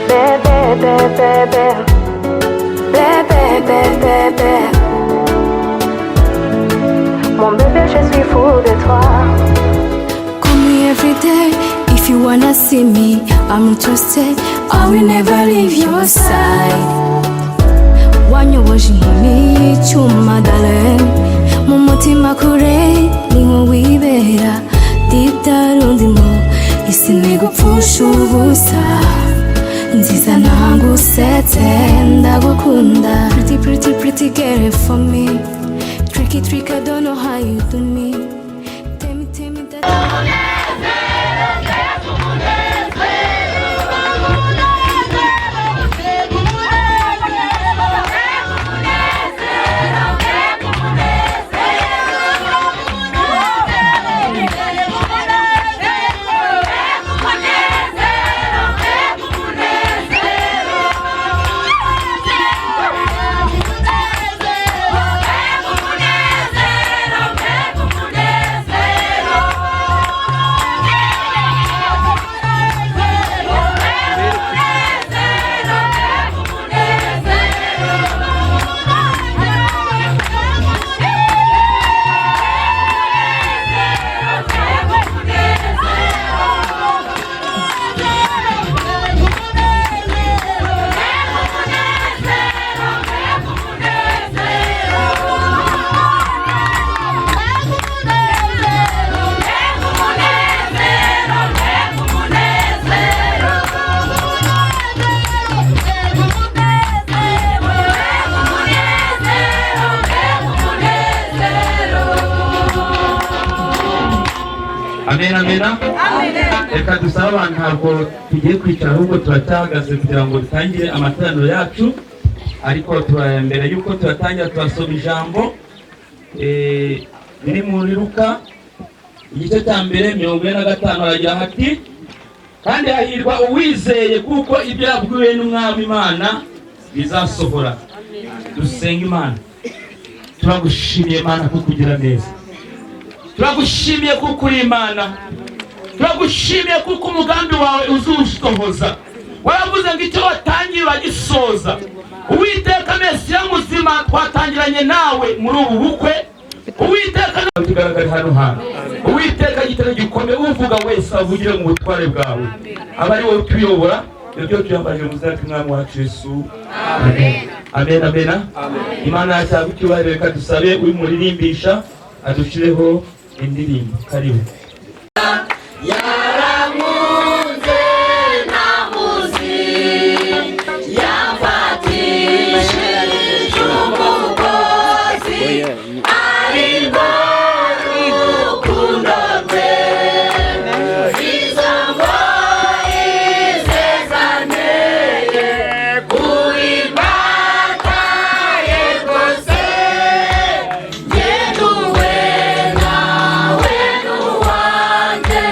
Bébé, bébé, bébé, bébé, bébé, bébé. Mon bébé, je suis fou de toi. Call me every day if you wanna see me. I'm interested. I will never leave your side. Wanyoboje inkoni y'icyuma, darling. Mu mutima kure niho wibera. Deep down undimo isi ntigupfusha ubusa. Nziza ntangusetse, ndagukunda. Pretty, pretty, pretty girl for me. Tricky, trick, I don't know how you do me. Tell me, tell me that. Amen, amen. Reka dusabe abantu, ntabwo tugiye kwicara, ahubwo turacyahagaze kugira ngo dutangire amateraniro yacu. Ariko mbere y'uko tuyatangira, turasoma ijambo riri muri Luka igice cya mbere, 45. Haragira hati: "Kandi hahirwa uwizeye, kuko ibyo yabwiwe n'Umwami Imana bizasohora." Dusenga Imana. Turagushimiye Imana kuko ugira neza. Turagushimiye kuko uri Imana. Turagushimiye kuko umugambi wawe uzusohoza. Waravuze ngo icyo watangiye uragisoza. Uwiteka Mesiya muzima, twatangiranye nawe muri ubu bukwe. Uwiteka, tugaragare hano hantu. Uwiteka, igitero gikomeye, uvuga wese avugire mu butware bwawe, aba ari wowe utuyobora. Ibyo tuyambaje mu izina ry'Umwami wacu Yesu, amen, amen, amen. Imana yacyaba icyubahiro. Reka dusabe umuririmbisha adushireho indirimbo. Karibu. Yarankunze ntamuzi, yamfatishije umugozi, ariko urukundo rwe, izo ngoyi ze zanteye kuimbataye rwose. Ngenuwe nawe n'uwanjye.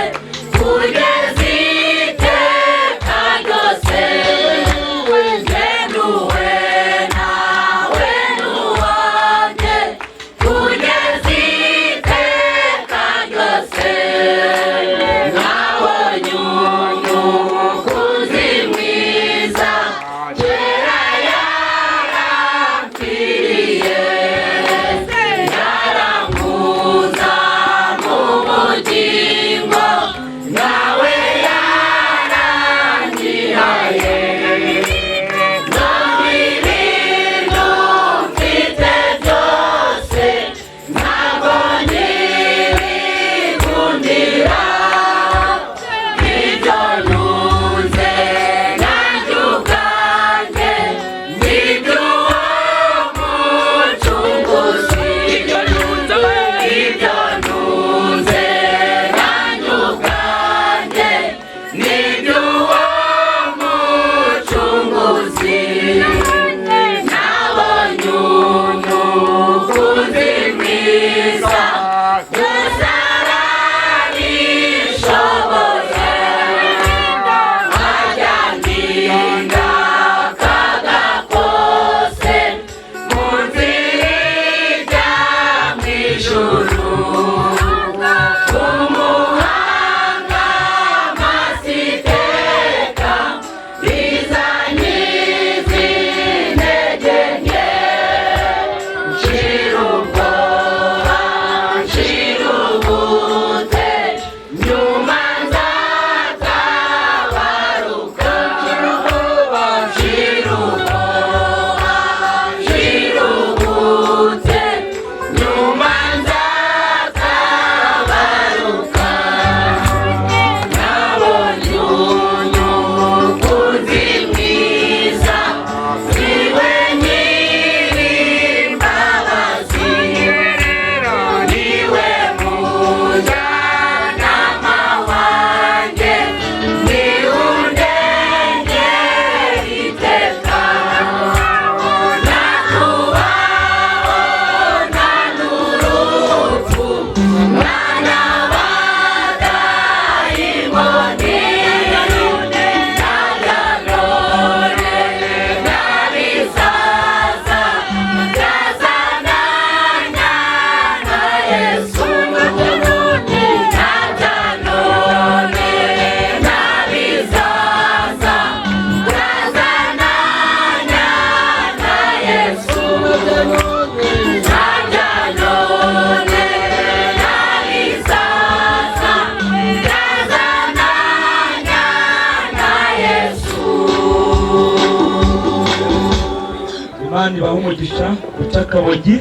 Imana ibahe umugisha guca akabogi.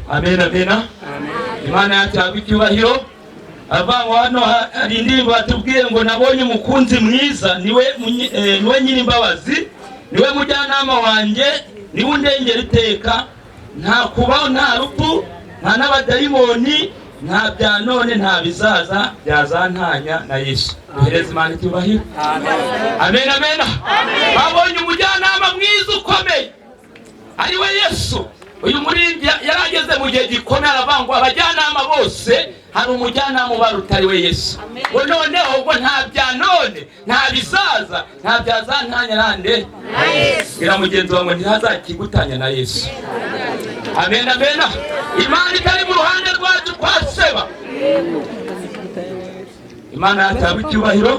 Amen, amen. Imana yacu yahabwa icyubahiro. Aravuga ngo hano hari indirimbo batubwiye ngo nabonye umukunzi mwiza, niwe niwe nyir'imbabazi, niwe mujyanama wanjye, niwe undengera iteka. Nta kubaho, nta rupfu, nta n'abadayimoni, nta bya none, nta bizaza byazantanya na Yesu. Duhereze Imana icyubahiro. Amen, amen. Babonye umujyanama mwiza ukomeye, ari we Yesu. Uyu muririmbyi yari ageze mu gihe gikomeye, aravuga ngo abajyanama bose, hari umujyanama ubaruta, ari we Yesu. Ngo noneho ngo nta bya none, nta bizaza, nta byazantanya nande. Bwira mugenzi wawe ngo ntihazakigutanya na Yesu. Amen, amen. Imana itari mu ruhande rwacu twaseba. Imana yacu icyubahiro.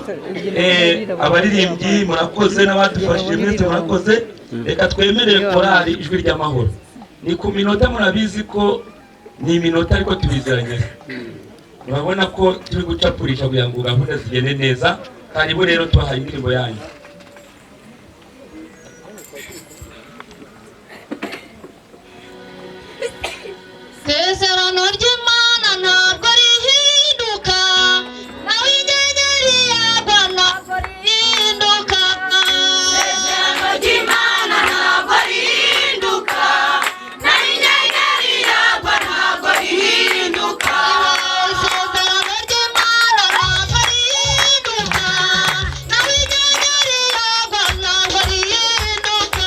Abaririmbyi murakoze, n'abadufashije mwese murakoze. Reka twemerere korali Ijwi ry'Amahoro. Ni ku minota, murabizi ko ni iminota, ariko tubiziranye, murabona ko turi gucapurisha kugira ngo gahunda zigende neza. Karibu rero, tubahaye indirimbo yanyu. Isezerano ry'Imana ntabwo rihinduka, nawe inyenyeri yagwa ntabwo rihinduka. Isezerano ry'Imana ntabwo rihinduka, naho inyenyeri yagwa ntabwo rihinduka. Isezerano ry'Imana ntabwo rihinduka, nawe inyenyeri yagwa ntabwo rihinduka.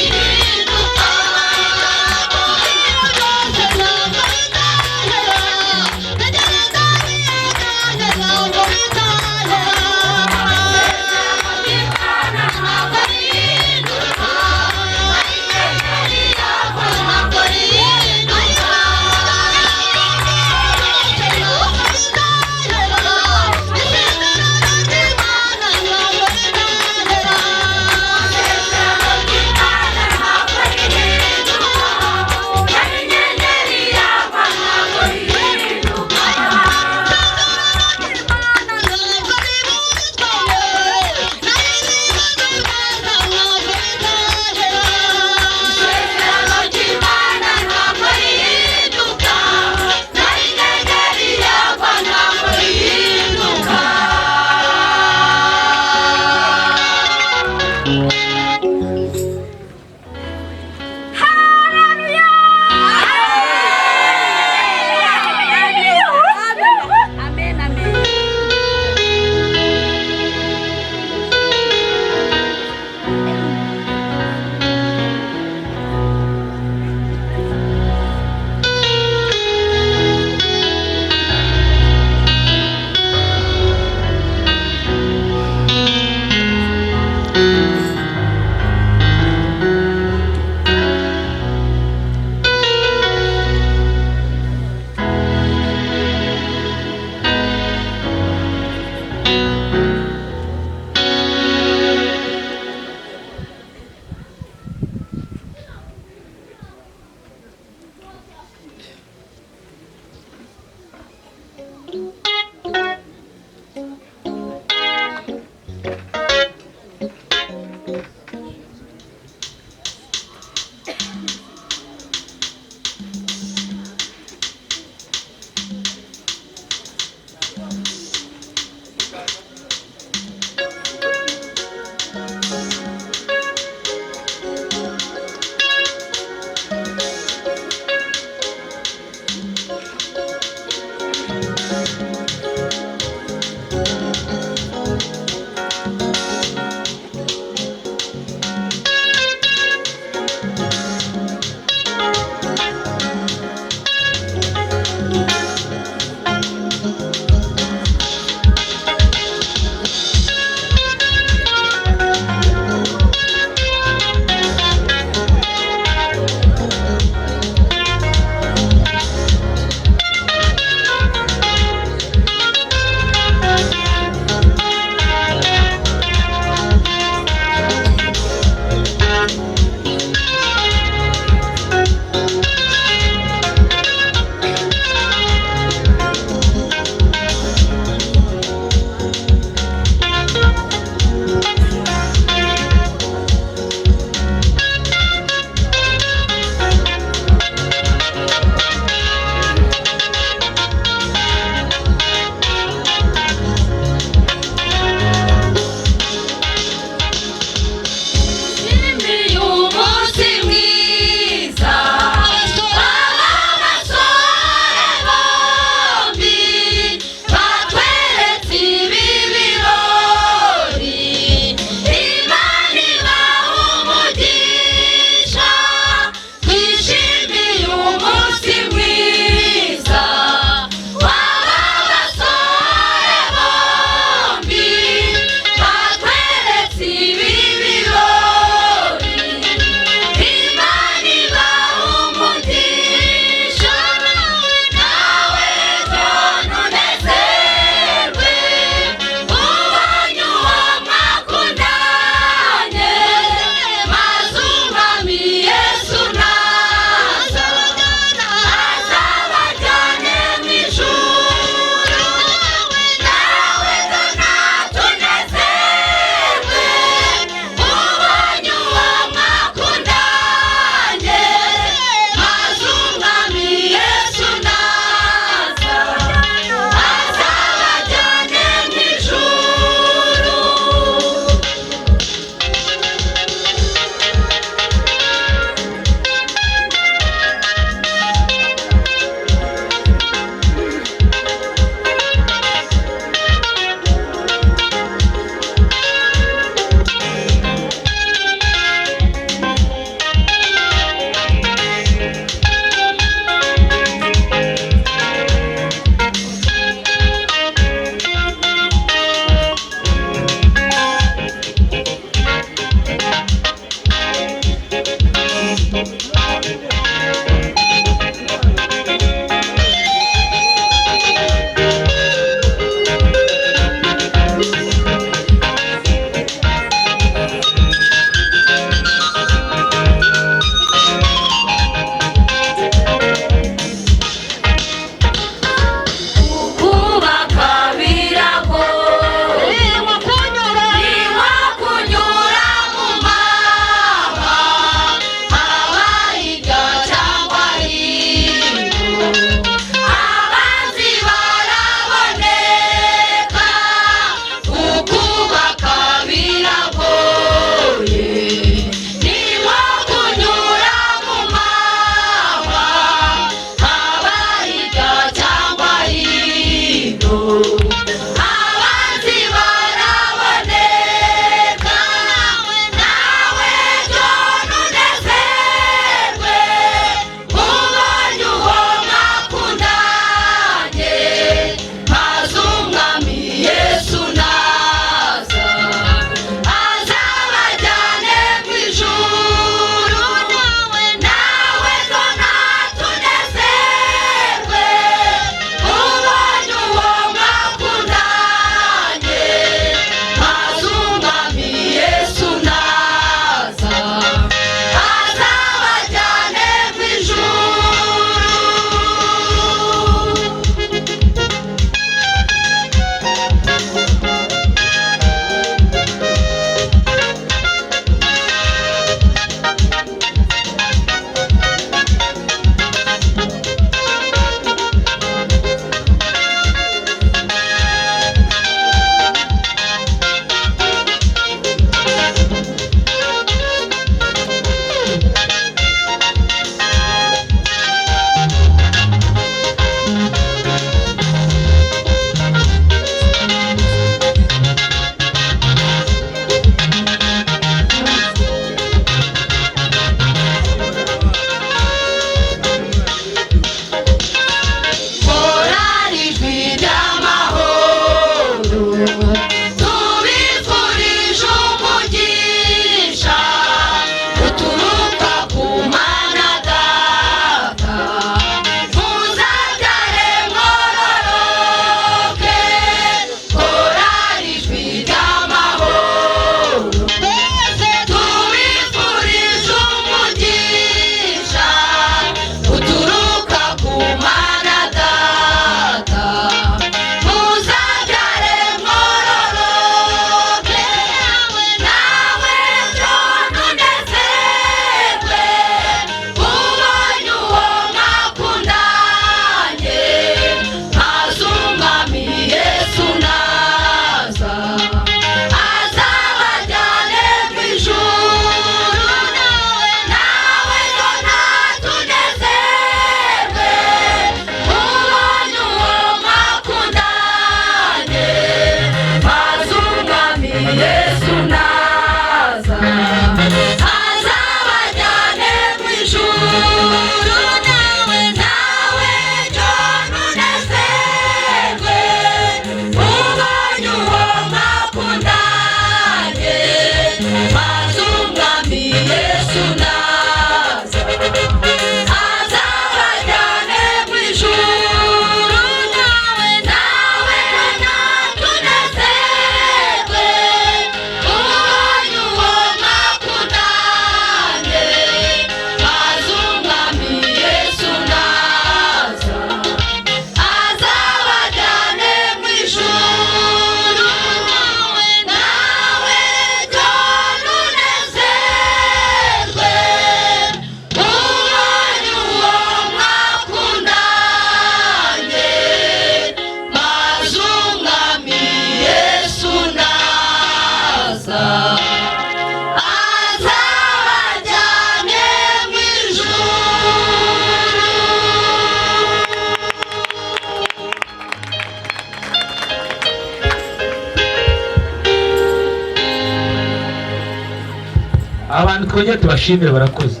Abantu twongere tubashimire, barakoze.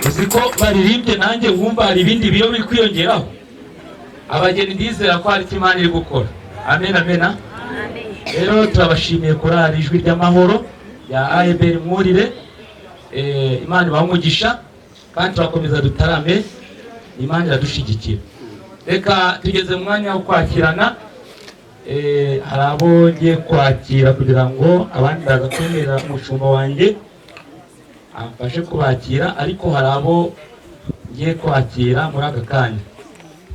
Uzi ko baririmbye nanjye nkumva hari ibindi biro biri kwiyongeraho. Abageni, ndizera ko hari icyo Imana iri gukora. Amen, amena. Rero turabashimiye korali Ijwi ry'Amahoro ya AEBR Mwurire. Imana ibahe umugisha, kandi turakomeza dutarame, Imana iradushyigikira. Reka tugeze mu mwanya wo kwakirana. Hari abo ngiye kwakira kugira ngo abandi baza kwemerera umushumba wanjye amfashe kubakira, ariko hari abo ngiye kwakira muri aka kanya.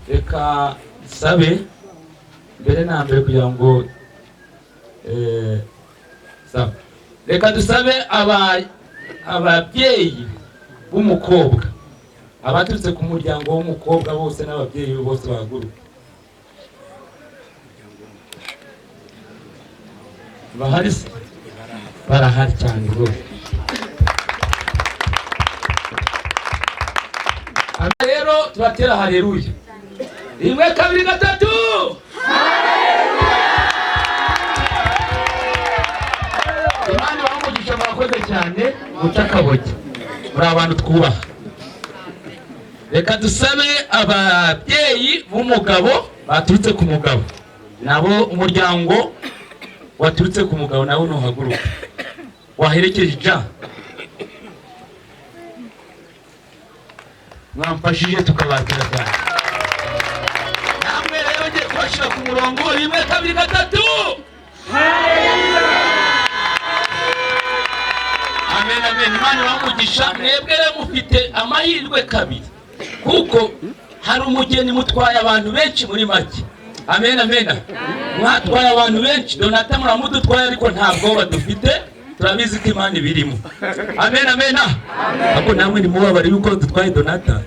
Reka nsabe mbere na mbere kugira ngo sawa. Reka dusabe ababyeyi b'umukobwa, abaturutse ku muryango w'umukobwa bose n'ababyeyi be bose bahaguruke. Bahari se? Barahari cyane rwose. Aba rero tubatera haleluya. Rimwe, kabiri, gatatu. Imana ibahe umugisha, murakoze cyane. Muce akaboge, muri abantu twubaha. Reka dusabe ababyeyi b'umugabo baturutse ku mugabo, nabo umuryango waturutse ku mugabo nawe ntuhaguruka waherekeje ja mwamfashije tukabakira cyane. Namwe rero ngiye kubashyira ku murongo. Rimwe, kabiri, gatatu. Amen, amen. Imana ibahe umugisha. Mwebwe rero mufite amahirwe kabiri, kuko hari umugeni mutwaye abantu benshi muri make. Amen, amen. Mwatwaye abantu benshi. Donata muramudutwaye, ariko nta bwoba dufite, turabizi ko Imana ibirimo. Amen, amen. Ahubwo namwe nimubabare yuko dutwaye Donata.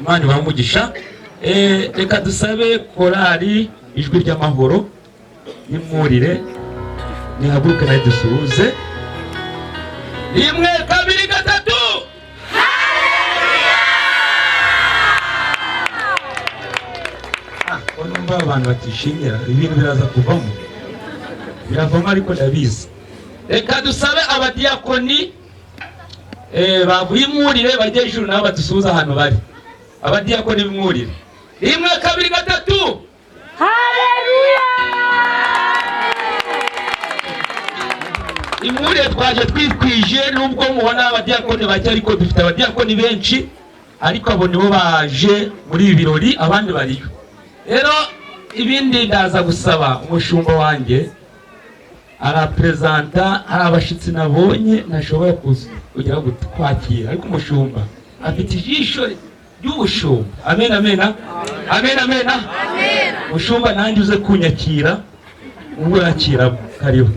Imana ibahe umugisha. Reka dusabe korali Ijwi ry'Amahoro nimwurire nihaguruke nawe dusuhuze. Rimwe, kabiri, gatatu. Ah, ko numva abantu batishimira, ibintu biraza kuvamo, biravamo, ariko ndabizi. Reka dusabe abadiyakoni bavuye imwurire bajye ijuru, nabo badusuhuze ahantu bari. Abadiyakoni b'imwurire. Rimwe, kabiri, gatatu. Imwurire twaje twikwije, nubwo mubona abadiyakoni bake, ariko dufite abadiyakoni benshi, ariko abo nibo baje muri ibi birori, abandi bariyo. Rero ibindi ndaza gusaba umushumba wanjye araperezanta. Hari abashitsi nabonye ntashobora kugira ngo kwakira, ariko umushumba afite ijisho ry'ubushumba. Amen, amen, amen, amen. Mushumba, nanjye uze kunyakira ubwo urakira. Karibu.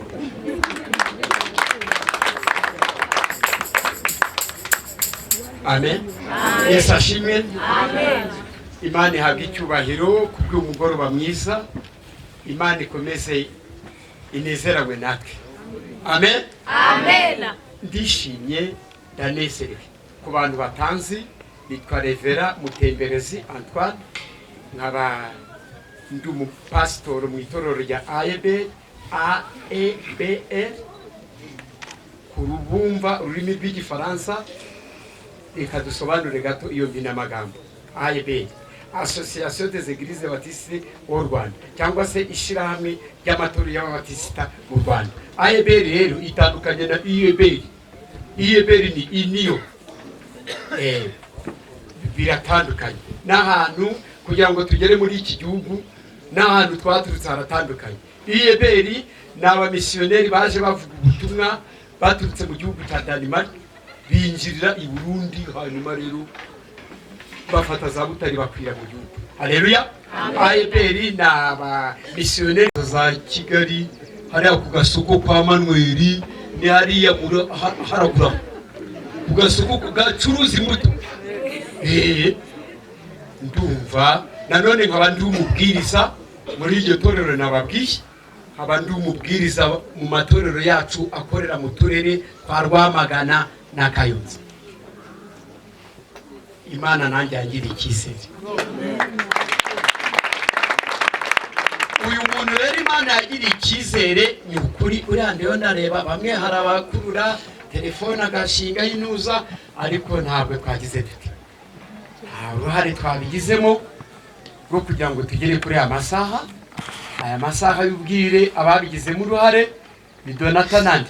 Amen. Yesu ashimwe. Imana ihabwe icyubahiro kubw'umugoroba mwiza. Imana ikomeze inezeranywe natwe. Amen. Ndishimye, ndanezerewe. Ku bantu batanzi, nitwa Révérend Mutemberezi Antoine, nkaba ndi umupasitoro mu itorero rya AEB, AEBR ku rubumva ururimi rw'Igifaransa. Reka dusobanure gato iyo mpinamagambo AEBR: Association des Églises Baptistes au Rwanda, cyangwa se ishyirahamwe ry'amatorero y'Ababatisita mu Rwanda. AEBR rero itandukanye na UEBR. UEBR ni iniyo, biratandukanye n'ahantu kugira ngo tugere muri iki gihugu n'ahantu twaturutse haratandukanye. UEBR ni abamisiyoneri baje bavuga ubutumwa baturutse mu gihugu cya Denmark, binjirira i Burundi, hanyuma rero bafata za Butare bakwira mu gihugu. Haleluya. AEBR ni abamisiyoneri za Kigali, hariya ku gasoko kwa Manweri, ni hariya haragura ku gasoko gacuruza imbuto. Ndumva nanone nkaba ndi umubwiriza muri iryo torero nababwiye, nkaba ndi umubwiriza mu matorero yacu akorera mu turere twa Rwamagana na Kayonza. Imana nanjye yangiriye icyizere. Uyu muntu rero Imana yagiriye icyizere ni ukuri. Uriya ndiho ndareba bamwe, hari abakurura telefone agashinga y'intuza, ariko ntabwo twagize dute, nta ruhare twabigizemo rwo kugira ngo tugere kuri aya masaha, aya masaha y'ubwire. Ababigizemo uruhare ni Donata nande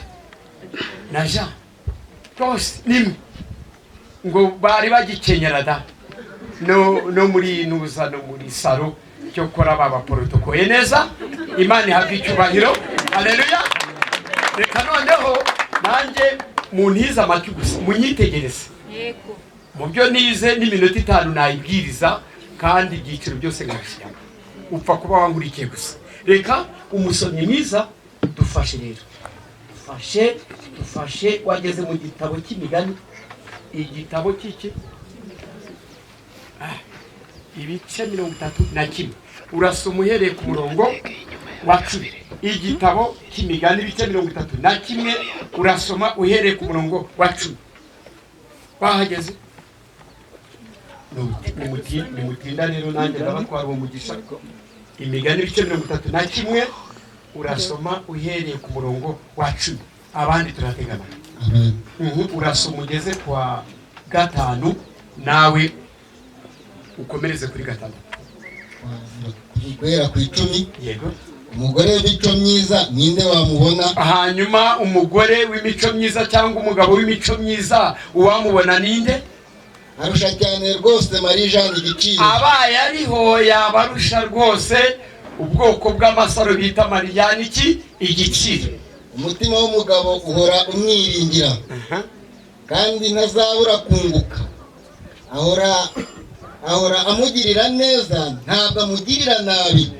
na Jean rwose, nimwe ngo bari bagikenyera da no muri nuza no muri salon. Cyokora babaporotokoye neza, Imana ihabwa icyubahiro. Haleluya! Reka noneho nanjye muntize amatwi gusa, munyitegereze mu byo nize. N'iminota 5 nayibwiriza kandi ibyiciro byose nkabishyiramo, upfa kuba wankurikiye gusa. Reka umusomyi mwiza dufashe rero, dufashe, dufashe. Wageze mu gitabo cy'Imigani, igitabo cy'iki? Ibice 31, urasoma uhereye ku murongo wa 10. Igitabo cy'Imigani, ibice 31, urasoma uhereye ku murongo wa 10. Wahageze? Nimutinda rero nanjye ndabatwara uwo mugisha. Imigani, ibice 31, urasoma uhereye ku murongo wa 10, abandi turatega amatwi. Amen. Urasoma ugeze kwa 5, nawe ukomereze kuri 6. Guhera ku 10. Yego. Umugore w'imico myiza, ninde wamubona? Hanyuma umugore w'imico myiza cyangwa umugabo w'imico myiza, uwamubona ninde? Arusha cyane rwose Marie Jeanne igiciro. Abaye ariho yabarusha rwose ubwoko bw'amasaro bita Marijyani iki igiciro. Umutima w'umugabo uhora umwiringira, kandi ntazabura kunguka. Ahora amugirira neza, ntabwo amugirira nabi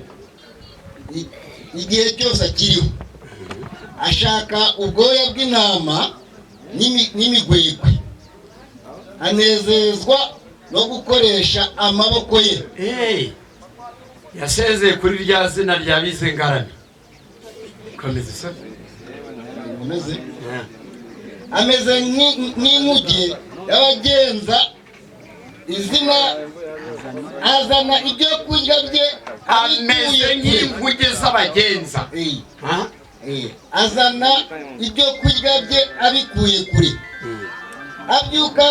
igihe cyose akiriho. Ashaka ubwoya bw'intama n'imigwegwe, anezezwa no gukoresha amaboko ye. Hey, yasezeye kuri rya zina rya Bizengarame. Komeza isome. Ameze ameze nk'inkuge y'abagenza izina, azana ibyo kurya bye Ameze abikuye kure. nk'inkuge z'abagenza. Ha? Azana ibyo kurya bye abikuye kure. Abyuka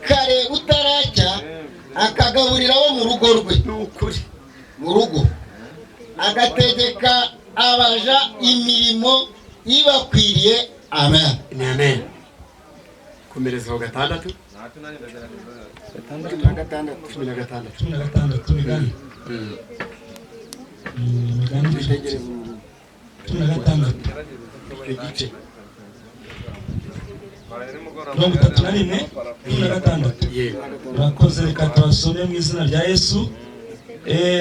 kare butaracya, akagaburira abo mu rugo rwe. Ni ukuri. Mu rugo, agategeka abaja imirimo ibakwiriye. Amen. Ni amen. Komereza aho 6. 16. 16, Migani. Migani 16. Icyo gice. 31, 16. Yego. Murakoze, reka tubasome mu izina rya Yesu.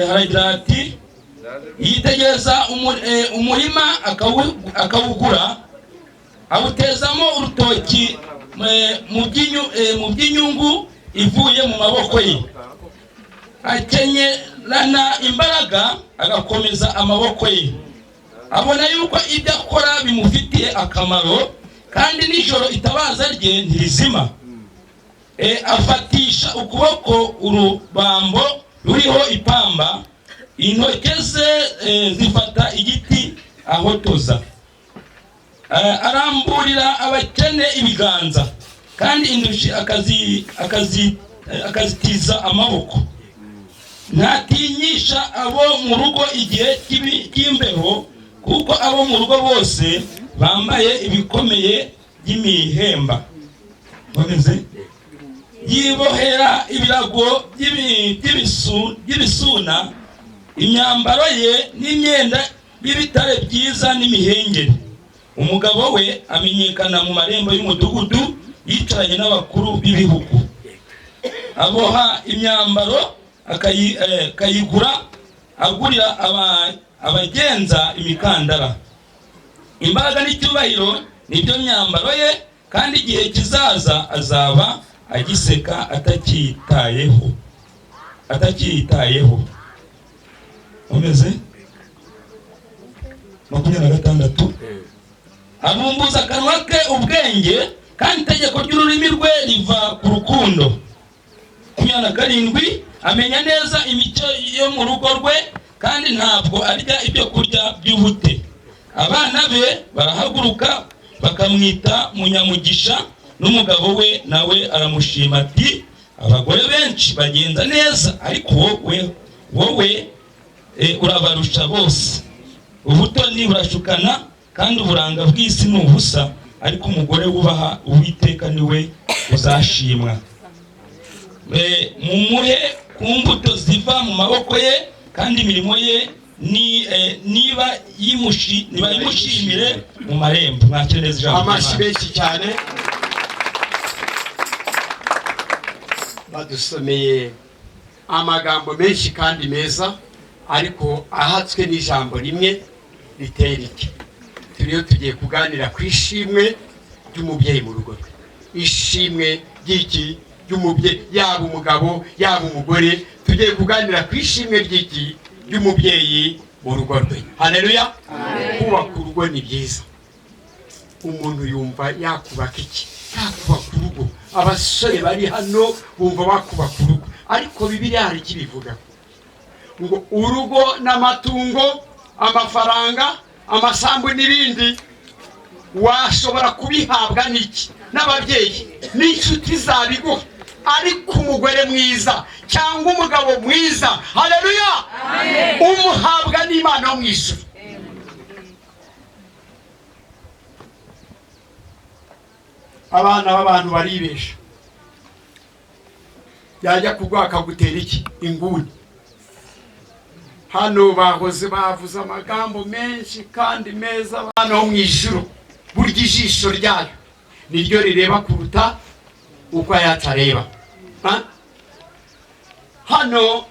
Haragira ati: Yitegereza umurima akawugura, awutezamo urutoki mu by'inyungu ivuye mu maboko ye. Akenyerana imbaraga, agakomeza amaboko ye. Abona yuko ibyo akora bimufitiye akamaro, kandi nijoro itabaza rye ntirizima. Afatisha ukuboko urubambo ruriho ipamba, intoke ze zifata igiti ahotoza. Aramburira abakene ibiganza, kandi indushyi akazitiza amaboko. Ntatinyisha abo mu rugo igihe cy'imbeho, kuko abo mu rugo bose bambaye ibikomeye by'imihemba. Komeze. Yibohera ibirago by'ibisuna, imyambaro ye n'imyenda y'ibitare byiza n'imihengeri. Umugabo we amenyekana mu marembo y'umudugudu, yicaranye n'abakuru b'ibihugu. Aboha imyambaro akayigura, agurira abagenza imikandara. Imbaraga n'icyubahiro nibyo myambaro ye, kandi igihe kizaza azaba agiseka atacyitayeho. Umeze 26. Abumbuza akanwa ke ubwenge, kandi itegeko ry'ururimi rwe riva ku rukundo. 27. Amenya neza imico yo mu rugo rwe. Kandi ntabwo arya ibyo kurya by'ubute. Abana be barahaguruka bakamwita munyamugisha, n'umugabo we nawe aramushima ati: "Abagore benshi bagenza neza, ariko wowe urabarusha bose." Ubutoni burashukana kandi uburanga bw'isi ni ubusa, ariko umugore wubaha Uwiteka niwe uzashimwa. Mumuhe ku mbuto ziva mu maboko ye, kandi imirimo ye ni niba niba yimushimire mu marembo. Mwakire neza ijambo Amashyi ry'Imana. menshi cyane. Badusomeye amagambo menshi kandi meza, ariko ahatswe n'ijambo rimwe riteye riti: turiyo tugiye kuganira ku ishimwe ry'umubyeyi mu rugo rwe. Ishimwe ry'iki? Ry'umubyeyi, yaba umugabo yaba umugore. Tugiye kuganira ku ishimwe ry'iki? Ry'umubyeyi mu rugo rwe. Haleluya! Kubaka urugo ni byiza. Umuntu yumva yakubaka iki? Yakubaka urugo. Abasore bari hano bumva bakubaka urugo, ariko Bibiliya hari icyo ibivuga ngo urugo n'amatungo, amafaranga, amasambu n'ibindi washobora kubihabwa n'iki? N'ababyeyi n'inshuti zabiguha, ariko umugore mwiza cyangwa umugabo mwiza, haleluya, umuhabwa n'Imana yo mu ijuru. Abana b'abantu baribesha, yajya kuguha akagutera iki? Inguni. Hano bahoze bavuze amagambo menshi kandi meza. Abana bo mu ijuru, burya ijisho ryayo niryo rireba kuruta uko ayacu areba. Ha? Hano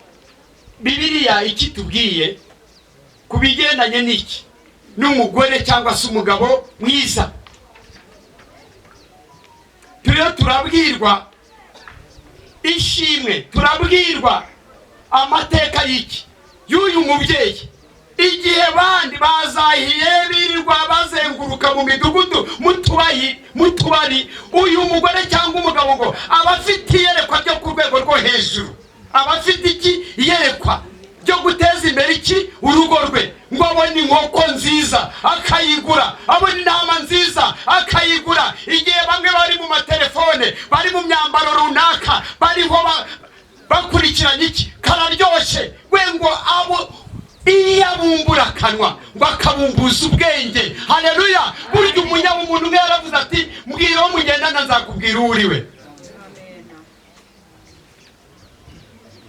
Bibiliya ikitubwiye ku bigendanye n'iki? N'umugore cyangwa se umugabo mwiza. Turiho turabwirwa ishimwe, turabwirwa amateka y'iki? Y'uyu mubyeyi. Igihe bandi bazahiye birirwa bazenguruka mu midugudu, mu tubari, uyu mugore cyangwa umugabo ngo aba afite iyerekwa ryo ku rwego rwo hejuru, aba afite iki? Iyerekwa ryo guteza imbere iki? Urugo rwe. Ngo abone inkoko nziza akayigura, abone intama nziza akayigura. Igihe bamwe bari mu matelefone, bari mu myambaro runaka, bariho bakurikiranye iki? Kararyoshye. We ngo abo iyo abumbura akanwa ngo akabumbuza ubwenge. Haleluya! Burya umunyabumuntu umwe yaravuze ati: "Mbwira uwo mugendana nzakubwira uwo uri we."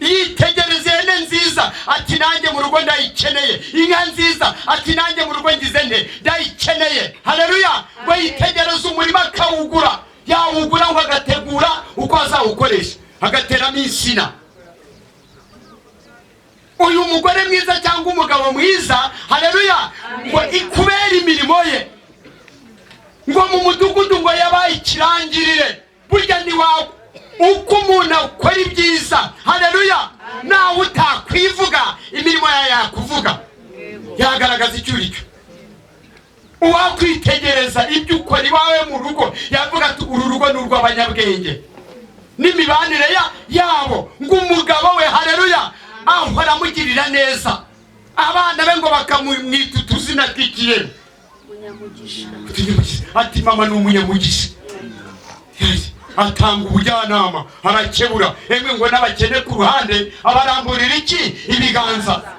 Yitegereza ihene nziza ati: "Nanjye mu rugo ndayikeneye." Inka nziza ati: "Nanjye mu rugo ngize nte? Ndayikeneye." Haleluya! Ngo yitegereze umurima akawugura, yawugura ngo agategura uko azawukoresha, agateramo insina. Uyu mugore mwiza cyangwa umugabo mwiza, haleluya, ngo ikubere imirimo ye, ngo mu mudugudu ngo yabaye ikirangirire. Burya ni wawe uko umuntu akora ibyiza, haleluya, nawe utakwivuga imirimo yawe yakuvuga, yagaragaza icyo uri cyo. Uwakwitegereza ibyo ukora iwawe mu rugo yavuga ati: "Uru rugo ni urw'abanyabwenge." N'imibanire yabo, ngo umugabo we, haleluya, ahora amugirira neza, abana be ngo bakamwita utuzina tw'ikiyeri ati: "Mama ni umunyamugisha, atanga ubujyanama, arakebura, emwe ngo n'abakene ku ruhande abaramburira iki? Ibiganza."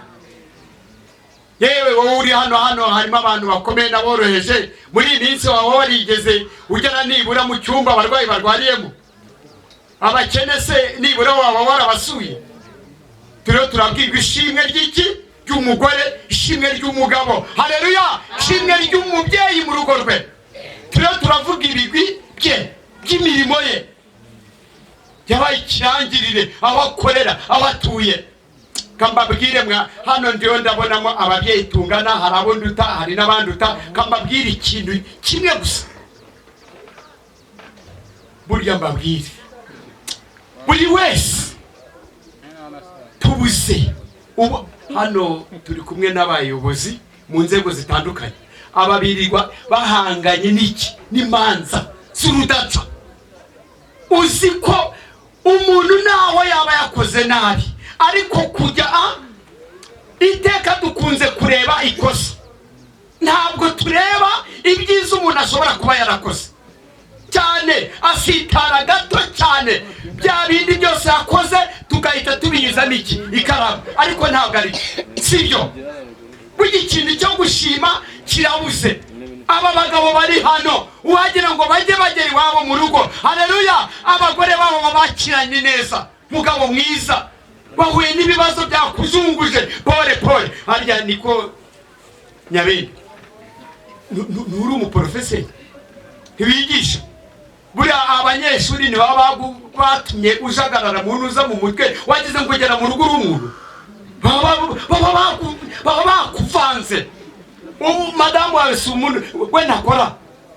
Yewe wowe uri hano, hano harimo abantu bakomeye n'aboroheje. Muri iyi minsi waba warigeze ugera nibura mu cyumba abarwayi barwariyemo? Abakene se nibura waba warabasuye? Turiho turabwirwa ishimwe ry'iki? Ry'umugore, ishimwe ry'umugabo, haleluya, ishimwe ry'umubyeyi mu rugo rwe. Turiho turavuga ibigwi bye by'imirimo ye, yabaye ikirangirire aho akorera, aho atuye. Kambabwire mwa hano ndiho ndabonamo ababyeyi tungana, hari abo nduta, hari n'abanduta. Kambabwire ikintu kimwe gusa, burya mbabwire buri wese tubuze ubu. Hano turi kumwe n'abayobozi mu nzego zitandukanye, ababirirwa bahanganye n'iki? N'imanza z'urudaca. Uzi ko umuntu nawe yaba yakoze nabi, ariko kujya Iteka dukunze kureba ikosa, ntabwo tureba ibyiza umuntu ashobora kuba yarakoze. Cyane asitara gato cyane, bya bindi byose yakoze tugahita tubinyuzamo iki? Ikaramu. Ariko ntabwo ari sibyo. Burya ikintu cyo gushima kirabuze. Aba bagabo bari hano, wagira ngo bajye bagera iwabo mu rugo, haleluya, abagore babo babakiranye neza. Mugabo mwiza, bahuye n'ibibazo byakuzunguje, pole pole. Harya niko Nyabindi, nturi umuporofeseri, ntiwigisha? Buriya abanyeshuri ntibaba batumye ujagarara mu ntuza mu mutwe, wagize ngo ugera mu rugo uri umuntu, baba bakuvanze. Ubu madamu wawe si umuntu we ntakora.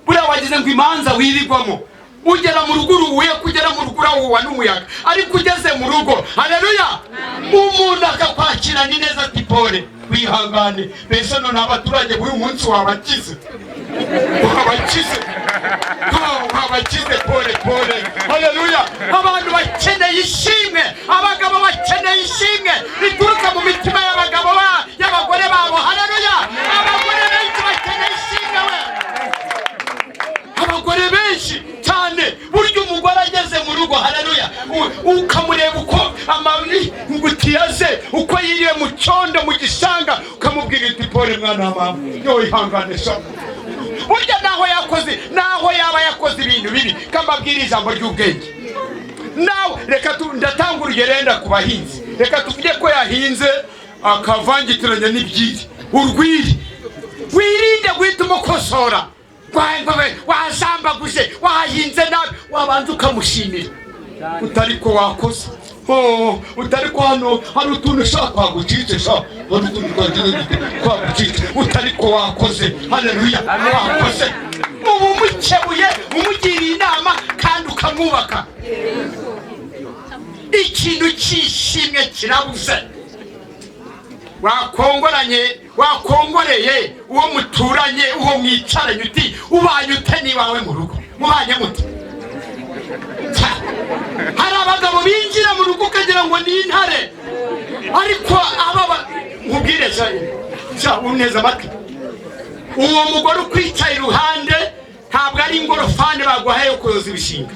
Buriya wagize ngo imanza wirirwamo, ugera mu rugo uruhuye, kugera mu rugo urahuha n'umuyaga. Ariko ugeze mu rugo, haleluya, umuntu akakwakira ni neza, ati pole, wihangane. Mbese none abaturage b'uyu munsi wabakize, wabakize, wabakize, pole pole, haleluya. Abantu bakeneye ishimwe, abagabo bakeneye ishimwe rituruka mu mitima y'abagabo ba y'abagore babo, haleluya. Abagore benshi bakeneye ishimwe we, abagore benshi cyane. Burya umugore ageze mu rugo, haleluya, ukamureba uko ingutiya ze, uko yiriwe mu cyondo, mu gishanga, ukamubwira uti pole mwana wa mama, yo ihangane sha. Burya naho yakoze, naho yaba yakoze ibintu bibi, kambabwira ijambo ry'ubwenge nawe. Reka ndatanga urugero yenda ku bahinzi. Reka tuvuge ko yahinze akavangitiranya n'ibyiri, urwiri. Wirinde guhita umukosora, wazambaguje, wahinze nabi. Wabanza ukamushimira, utari ko wakoze. Oh, utari ko hano hari utuntu ushaka twagucitse sha, hari utuntu twagucitse, utari ko wakoze, haleluya, wakoze. Uba umukebuye, umugiriye inama kandi ukamwubaka. Ikintu cy'ishimwe kirabuze. Wakongoranye, wakongoreye uwo muturanye, uwo mwicaranye, uti ubanye ute n'iwawe mu rugo, mubanye mute? Hari abagabo binjira mu rugo ukagira ngo ni intare, ariko aba nkubwire sha, uneze amatwi, uwo mugore ukwicaye iruhande ntabwo ari ingorofani baguhaye yo koza ibishinga.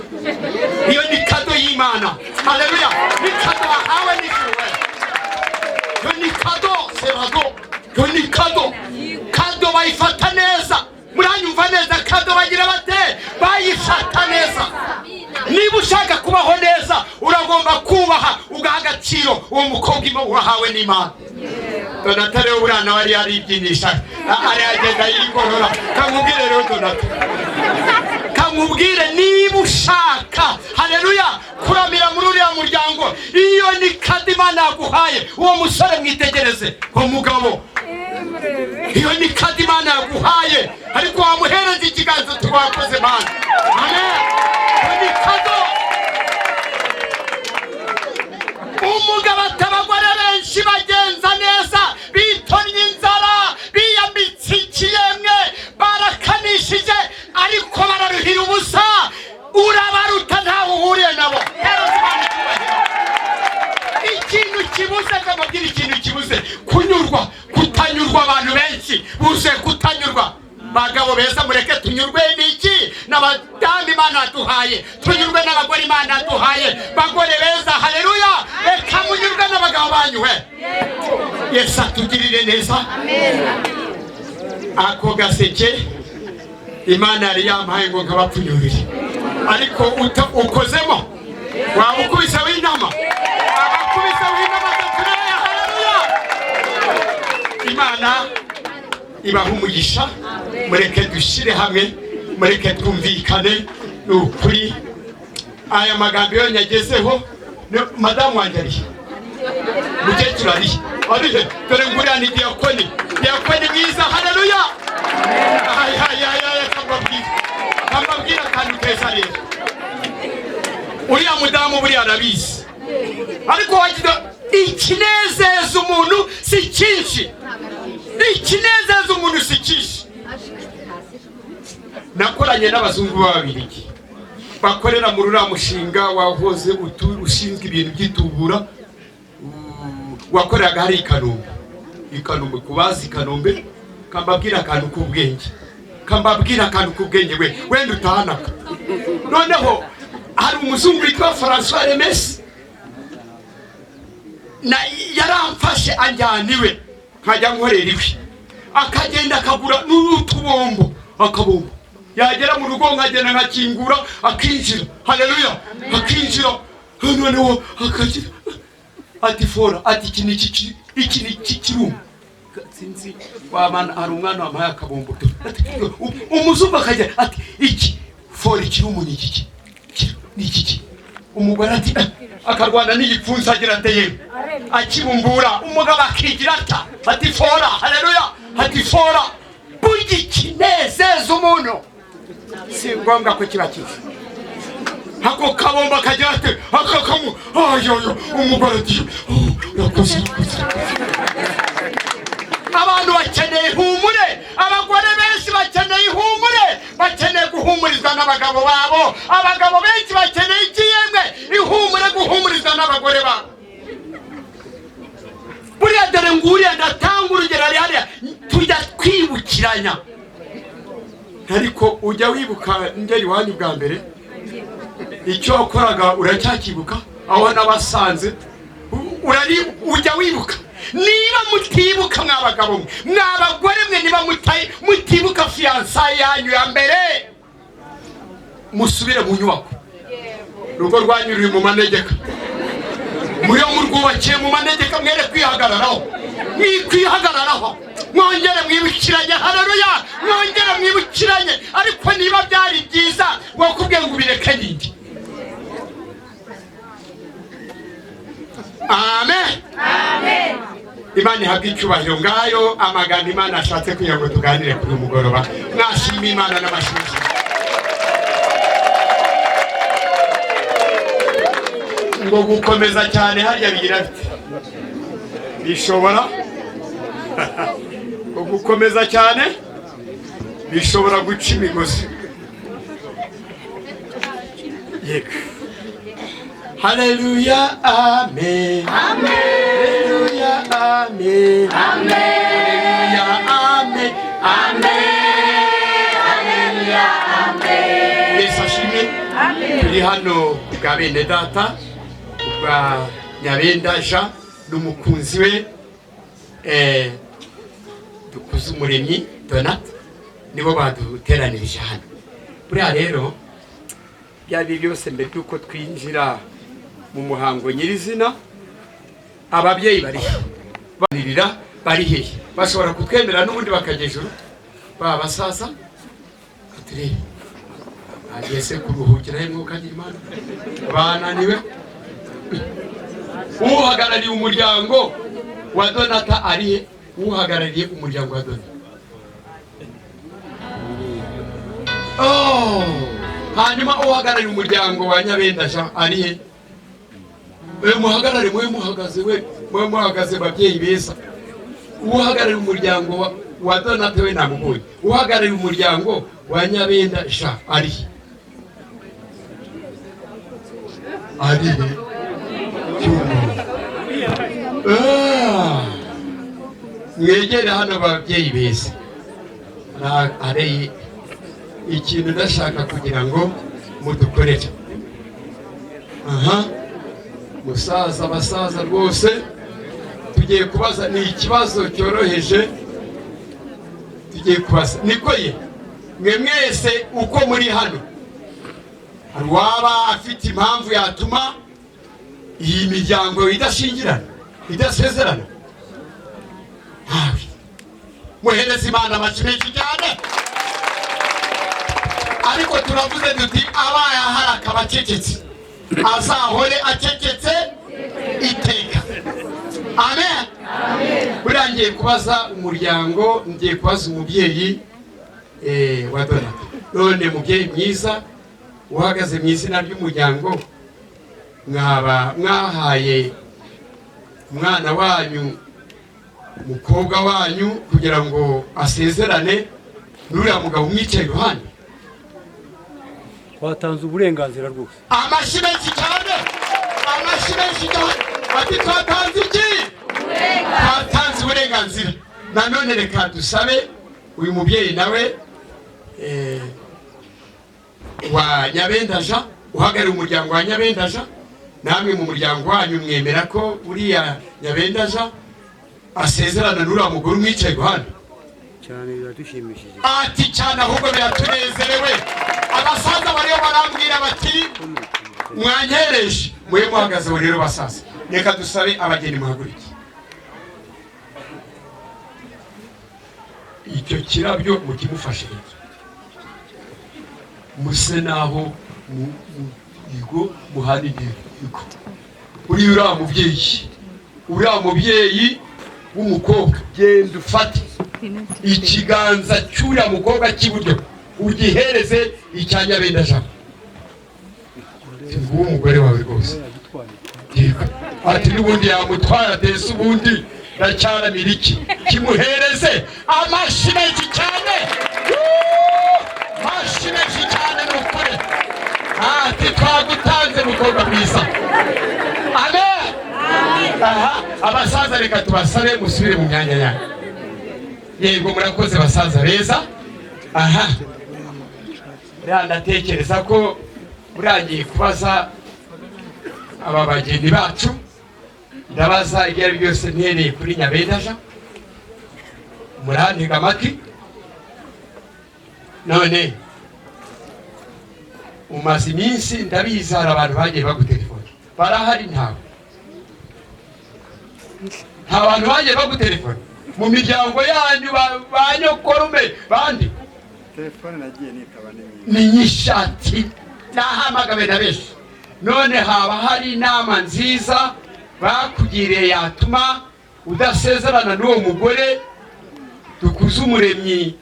Iyo ni cadeau y'Imana, haleluya, ni cadeau wahawe n'ijuru. Iyo ni cadeau, serado, iyo ni cadeau. Cadeau bayifata neza, muranyumva neza? Cadeau bagira bate? Bayifata neza. Niba ushaka kubaho neza, uragomba kubaha, ugaha agaciro uwo mukobwa wahawe n'Imana. Donata rero buriya nawe ari yaribyinisha, aragenda yigorora. Kamubwire rero Donata, kamubwire, niba ushaka, haleluya, kuramira muri uriya muryango, iyo ni cadeau Imana yaguhaye. Uwo musore mwitegereze, uwo mugabo, iyo ni cadeau Imana yaguhaye. Ariko wamuhereza ikiganza, tuwakoze Mana, amen. Iyo ni cadeau. Umugabo ati abagore benshi bagenza neza, bitonnye inzara, biyambitse ikiyemwe, barakanishije, ariko bararuhira ubusa. Urabaruta, ntawe uhuriye nabo. Hereza Imana icyubahiro. Ikintu kibuze, ndababwira ikintu kibuze: kunyurwa, kutanyurwa. Abantu benshi buzuye kutanyurwa. Bagabo beza, mureke tunyurwe n'iki? N'abadamu Imana yaduhaye. Tunyurwe n'abagore Imana yaduhaye. Bagore beza, haleluya, reka munyurwe n'abagabo banyu we. Yesu atugirire neza. Ako gaseke Imana yari yampaye ngo nkabapfunyurire, ariko ukozemo waba ukubise w'intama, abakubise w'intama gaturere, haleluya. Imana ibaha umugisha. Mureke dushyire hamwe, mureke twumvikane. Ni ukuri aya magambo iyo nyagezeho, madamu wanjye arihe? Mukecuru arihe? Arihe? Dore nguriya ni diyakoni, diyakoni mwiza, haleluya. Kambabwira, kambabwira akantu keza rero. Uriya mudamu buriya arabizi, ariko wagira ikinezeza umuntu si cyinshi, ikinezeza umuntu si cyinshi. Nakoranye n'abazungu b'Ababirigi bakorera muri uriya mushinga wahoze ushinzwe ibintu by'itubura, wakoreraga hari i Kanombe. I Kanombe, kubazi i Kanombe, kambabwira akantu k'ubwenge, kambabwira akantu k'ubwenge, we wenda utahanaka. Noneho hari umuzungu witwa Francois Remesi na yaramfashe anjyana iwe, nkajya nkorera iwe, akagenda akagura n'utubombo, akabombo, yagera mu rugo nkagenda nkakingura akinjira. Haleluya! Akinjira, noneho akagira ati: "Fora," ati: "Iki ni iki? Iki ni iki kiruma?" Sinzi wamana, hari umwana wampaye akabombo. Umuzungu akajya ati: "Iki fora, ikirumu ni iki? Ni iki?" Umugore ati, akarwana n'igipfunsi, agira ati: "Yewe," akibumbura. Umugabo akigira ata, ati: "Fora." Haleluya! Ati: "Fora." Burya ikinezeza umuntu si ngombwa ko kiba kizi ako kabombo, akagira ati akakamu ayoyo. Umugore ati: "Oh, urakoze, urakoze." Abantu bakeneye ihumure. Abagore benshi bakeneye ihumure, bakeneye guhumurizwa n'abagabo babo. Abagabo benshi bakeneye ikiyemwe? Ihumure, guhumurizwa n'abagore babo. Buriya dore nguriya, ndatanga urugero, ari hariya, tujya twibukiranya. Ariko ujya wibuka ngera iwanyu bwa mbere, icyo wakoraga uracyakibuka? Aho nabasanze urari, ujya wibuka? Niba mutibuka, mwa bagabo mwe, mwa bagore mwe, niba mutibuka fiançailles yanyu ya mbere, musubire mu nyubako. Urugo rwanyu ruri mu manegeka, muyo murwubakiye mu manegeka. Mwere kwihagararaho, mwikwihagararaho, mwongere mwibukiranye. Haleluya! Mwongere mwibukiranye. Ariko niba byari byiza, wakubwiye ngo ubireke ninde? Amen. Imana ihabwe icyubahiro. Ngayo amagambo Imana ashatse kugira ngo tuganire kuri uyu mugoroba. Mwashima Imana n'amashyushyu. Ngo gukomeza cyane harya bigira biti bishobora, ngo gukomeza cyane bishobora guca imigozi. Yego, haleluya, amen, haleluya, amen, haleluya, amen, amen, amen. Yesu ashimwe. Turi hano bwa bene data, bwa Nyabenda Jean n'umukunzi we Dukuze Umuremyi Donat, nibo baduteranirije hano. Buriya rero byari byose, mbere y'uko twinjira mu muhango nyirizina, ababyeyi bari he? Banirira bari hehe? Bashobora kutwemera n'ubundi bakajya ejuru, baba basaza katurebe bagiye se kuruhukira he? Mwuka agira Imana, bananiwe. Uhagarariye umuryango wa Donata ari he? Uhagarariye umuryango wa Donata. Oh! Hanyuma uhagarariye umuryango wa Nyabenda Jean ari he? We muhagarare, mwe muhagaze, we mwe muhagaze, babyeyi beza. Uhagarariye umuryango wa Donata we namubonye. Uhagarariye umuryango wa Nyabenda Jean ari he? Ari he? Ah! Mwegere hano babyeyi beza. Hari ikintu ndashaka kugira ngo mudukorere. Aha musaza, abasaza rwose, tugiye kubaza, ni ikibazo cyoroheje tugiye kubaza. Niko ye, mwe mwese uko muri hano, hari uwaba afite impamvu yatuma iyi miryango idashingirana, idasezerana? Ntawe. Muhereze Imana amashyi menshi cyane. Ariko turavuze tuti abaye ahari akaba acecetse, azahore acecetse iteka. Amen. Buriya ngiye kubaza umuryango, ngiye kubaza umubyeyi wa Donata. None mubyeyi mwiza uhagaze mu izina ry'umuryango, mwaba mwahaye umwana wanyu, umukobwa wanyu, kugira ngo asezerane n'uriya mugabo umwicaye iruhande? Twatanze uburenganzira rwose. Amashyi menshi cyane, amashyi menshi cyane. Ati: "Twatanze iki? Twatanze uburenganzira." uburenganzira. Nanone reka dusabe uyu mubyeyi nawe wa Nyabendaja, uhagarariye umuryango wa Nyabendaja. Namwe mu muryango wanyu mwemera ko uriya Nyabendaja asezerana n'uriya mugore umwicaye iruhande? Cyane, biradushimishije. Ati cyane, ahubwo biratunezerewe. Abasaza bariyo barambwira bati mwanyereje mube muhagaze. Ubu rero basaza, reka dusabe abageni muhaguruke. Icyo kirabyo mukimufashe rero, muse naho mu muhana intego. Uriya uriya mubyeyi w'umukobwa, genda ufate ikiganza cy'uriya mukobwa cy'iburyo, ugihereze icya Nyabenda Jean. Nguwo umugore wawe rwose. Yego. Ati n'ubundi yamutwara desi, ubundi ndacyaramira iki? Kimuhereze. Amashyi menshi cyane. Woo! Amashyi menshi cyane, ni ukuri. Ati twagutanze, mukobwa mwiza. Amen. Aha abasaza reka tubasabe musubire mu myanya yanyu. Yego, murakoze basaza beza. Aha buriya ndatekereza ko burangiye kubaza aba bageni bacu. Ndabaza ibyo ari byo byose mpereye kuri Nyabendaja. Murantega amatwi. None umaze iminsi, ndabizi, hari abantu bagiye bagutelefona, barahari? Ntawe? Nta bantu bagiye bagutelefona mu miryango yanyu, ba nyokorume bandi? Telefone nagiye nitaba ni nyinshi. Ni nyinshi, nahamagawe na benshi. None haba hari inama nziza bakugiriye yatuma udasezerana n'uwo mugore dukuze umuremyi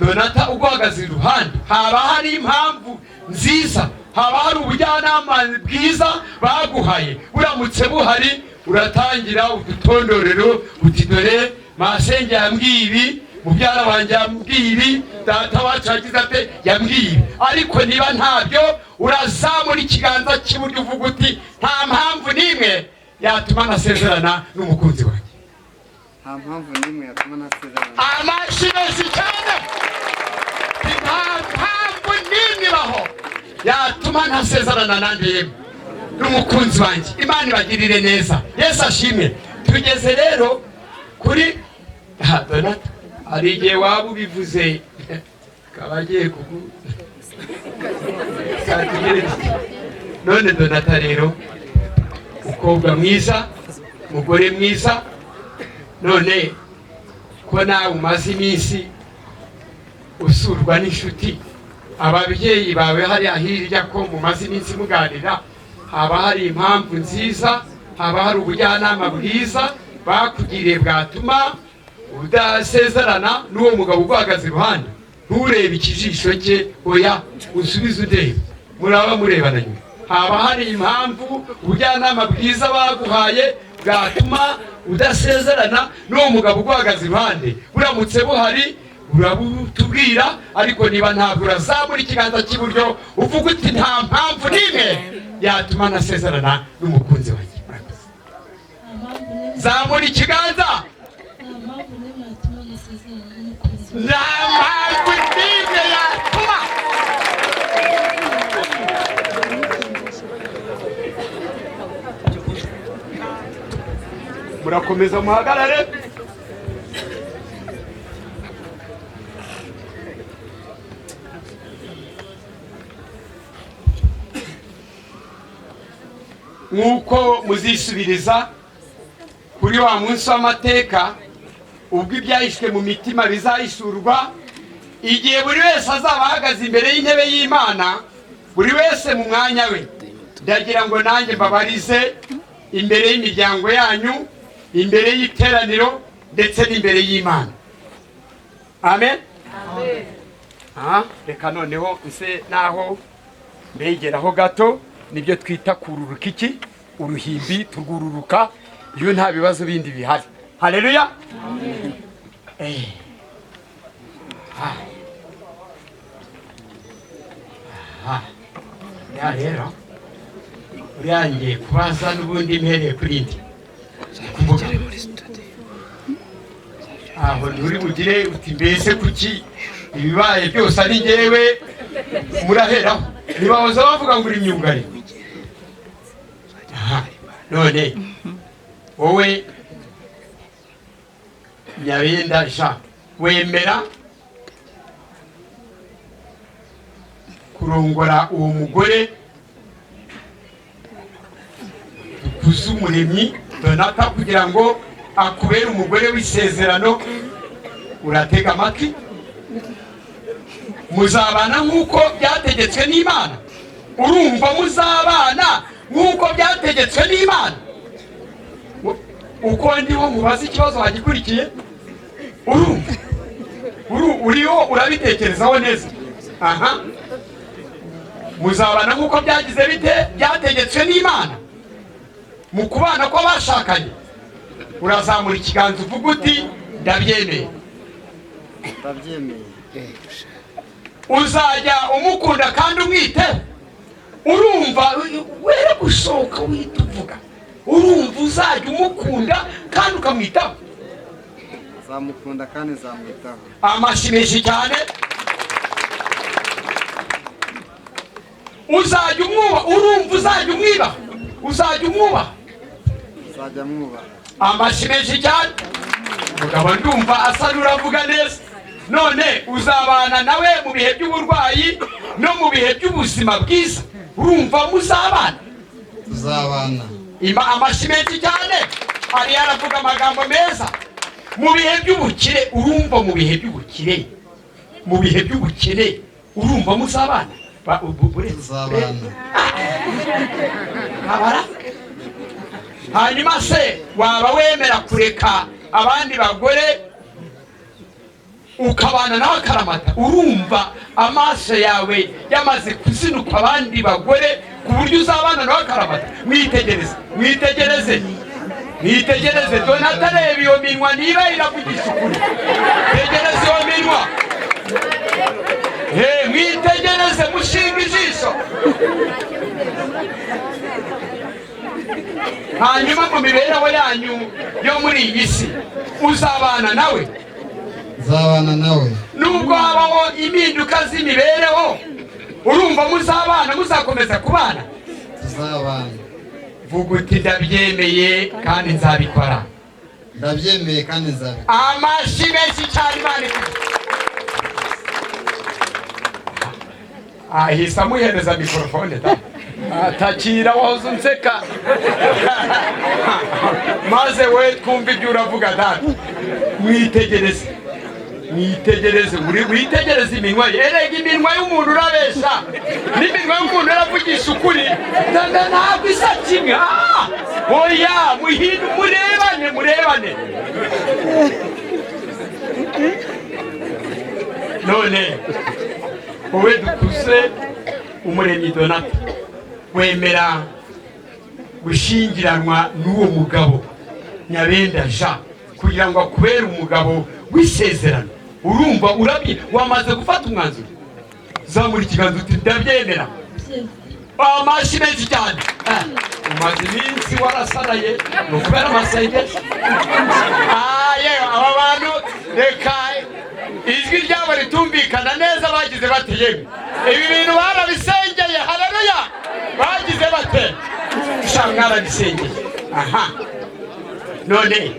Donata uguhagaze iruhande? Haba hari impamvu nziza, haba hari ubujyanama bwiza baguhaye? Buramutse buhari, uratangira udutondorero uti: "Dore masenge yambwiye ibi, mubyara wanjye yambwiye ibi, data wacu yagize ate yambwiye ibi." Ariko niba ntabyo, urazamura ikiganza cy'iburyo uvuga uti: "Nta mpamvu n'imwe yatuma ntasezerana n'umukunzi wanjye." Nta mpamvu n'imwe yatuma ntasezerana. Amashyi menshi cyane. Nta mpamvu n'imwe ibaho yatuma ntasezerana nanjye yemwe n'umukunzi wanjye. Imana ibagirire neza. Yesu ashimwe. Tugeze rero kuri ha Donata. Hari igihe waba ubivuze akaba agiye kugu Katugere tuti. None Donata rero, mukobwa mwiza, mugore mwiza, none ko nawe umaze iminsi usurwa n'inshuti, ababyeyi bawe hariya hirya, ko mumaze iminsi muganira, haba hari impamvu nziza, haba hari ubujyanama bwiza bakugiriye bwatuma udasezerana n'uwo mugabo uguhagaze iruhande? Nturebe ikijisho cye, oya, usubize undeba, muraba murebana nyuma. Haba hari impamvu, ubujyanama bwiza baguhaye bwatuma udasezerana n'uwo mugabo uguhagaze iruhande? Buramutse buhari, urabutubwira, ariko niba ntabwo, urazamura ikiganza cy'iburyo uvuga uti: "Nta mpamvu n'imwe yatuma ntasezerana n'umukunzi wanjye." Murakoze. Zamura ikiganza. Nta mpamvu n'imwe yatuma ntasezerana n'umukunzi wanjye. Nta mpamvu n'imwe yatuma. Murakomeza muhagarare. Nk'uko muzisubiriza kuri wa munsi w'amateka, ubwo ibyahishwe mu mitima bizahisurwa, igihe buri wese azaba ahagaze imbere y'intebe y'Imana, buri wese mu mwanya we, ndagira ngo nanjye mbabarize imbere y'imiryango yanyu, imbere y'iteraniro, ndetse n'imbere y'Imana. Amen. Ah, reka noneho nse naho mbegeraho gato. Nibyo twita kururuka iki uruhimbi, turwururuka iyo nta bibazo bindi bihari. Haleluya. Ah. Ah. Ya rero uriya ngiye kubaza n'ubundi mpereye kuri ndi kuvuga. Aho nturi bugire uti: "Mbese kuki ibibaye byose ari njyewe?" Muraheraho ntibahoza bavuga ngo uri myugariro. Aha, none wowe Nyabenda Jean, wemera kurongora uwo mugore Dukuze Umuremyi Donata kugira ngo akubere umugore w'isezerano? Uratega amatwi. Muzabana nk'uko byategetswe n'Imana? Urumva muzabana nk'uko byategetswe n'Imana? Uko ndiho mubaza ikibazo wagikurikiye? Urumva uriho urabitekerezaho neza? Aha, muzabana nk'uko byagize bite? Byategetswe n'Imana mu kubana kw'abashakanye. Urazamura ikiganza uvuga uti: "Ndabyemeye." Ndabyemeye. Uzajya umukunda kandi umwiteho? Urumva were gusohoka wihita uvuga. Urumva uzajya umukunda kandi ukamwitaho? Nzamukunda kandi nzamwitaho. Amashyi menshi cyane. Uzajya umwubaha? Urumva uzajya umwibaha? Uzajya umwubaha? Nzajya mwubaha. Amashyi menshi cyane. Mugabo ndumva asa n'uravuga neza. None uzabana nawe mu bihe by'uburwayi no mu bihe by'ubuzima bwiza? Urumva muzabana? Tuzabana. Ima amashyi menshi cyane. Ari yaravuga amagambo meza. Mu bihe by'ubukire, urumva mu bihe by'ubukire, mu bihe by'ubukene, urumva muzabana? Tuzabana. Abara. Hanyuma se waba wemera kureka abandi bagore ukabana nawe akaramata? Urumva amaso yawe yamaze kuzinuka abandi bagore ku buryo uzabana nawe akaramata? Mwitegereze, mwitegereze, mwitegereze. Donata, reba iyo minwa niba iravugisha ukuri. Tegereze iyo minwa. He, mwitegereze, mushinga ijisho. Hanyuma mu mibereho yanyu yo muri iyi si, uzabana nawe? Nzabana nawe. Nubwo habaho impinduka z'imibereho, urumva muzabana, muzakomeza kubana? Tuzabana. Vuga uti: "Ndabyemeye kandi nzabikora." Ndabyemeye kandi nzabikora. Amashyi menshi cyane. Imana ikuze. Ahise amuhereza mikorofone da. Atakira wahoze unseka, maze we twumva ibyo uravuga data. Mwitegereze, mwitegereze, witegereze iminwa ye. Erega iminwa y'umuntu urabesha n'iminwa y'umuntu iravugisha ukuri ntabwo isa kimwe. Oya, muhinde, murebane, murebane. None wowe Dukuze Umuremyi Donata, wemera gushyingiranwa n'uwo mugabo Nyabenda Jean kugira ngo akubere umugabo w'isezerano? Urumva urabye wamaze gufata umwanzuro? Zamura ikiganza uti: "Ndabyemera." Amashyi menshi cyane. Umaze iminsi warasaraye, ni ukubera amasengesho. Yewe, aba bantu reka ijwi ryabo ritumvikana neza. Bagize bate? Yemwe, ibi bintu barabisengeye. Haleluya! Bagize bate? Sha, mwarabisengeye. Aha, none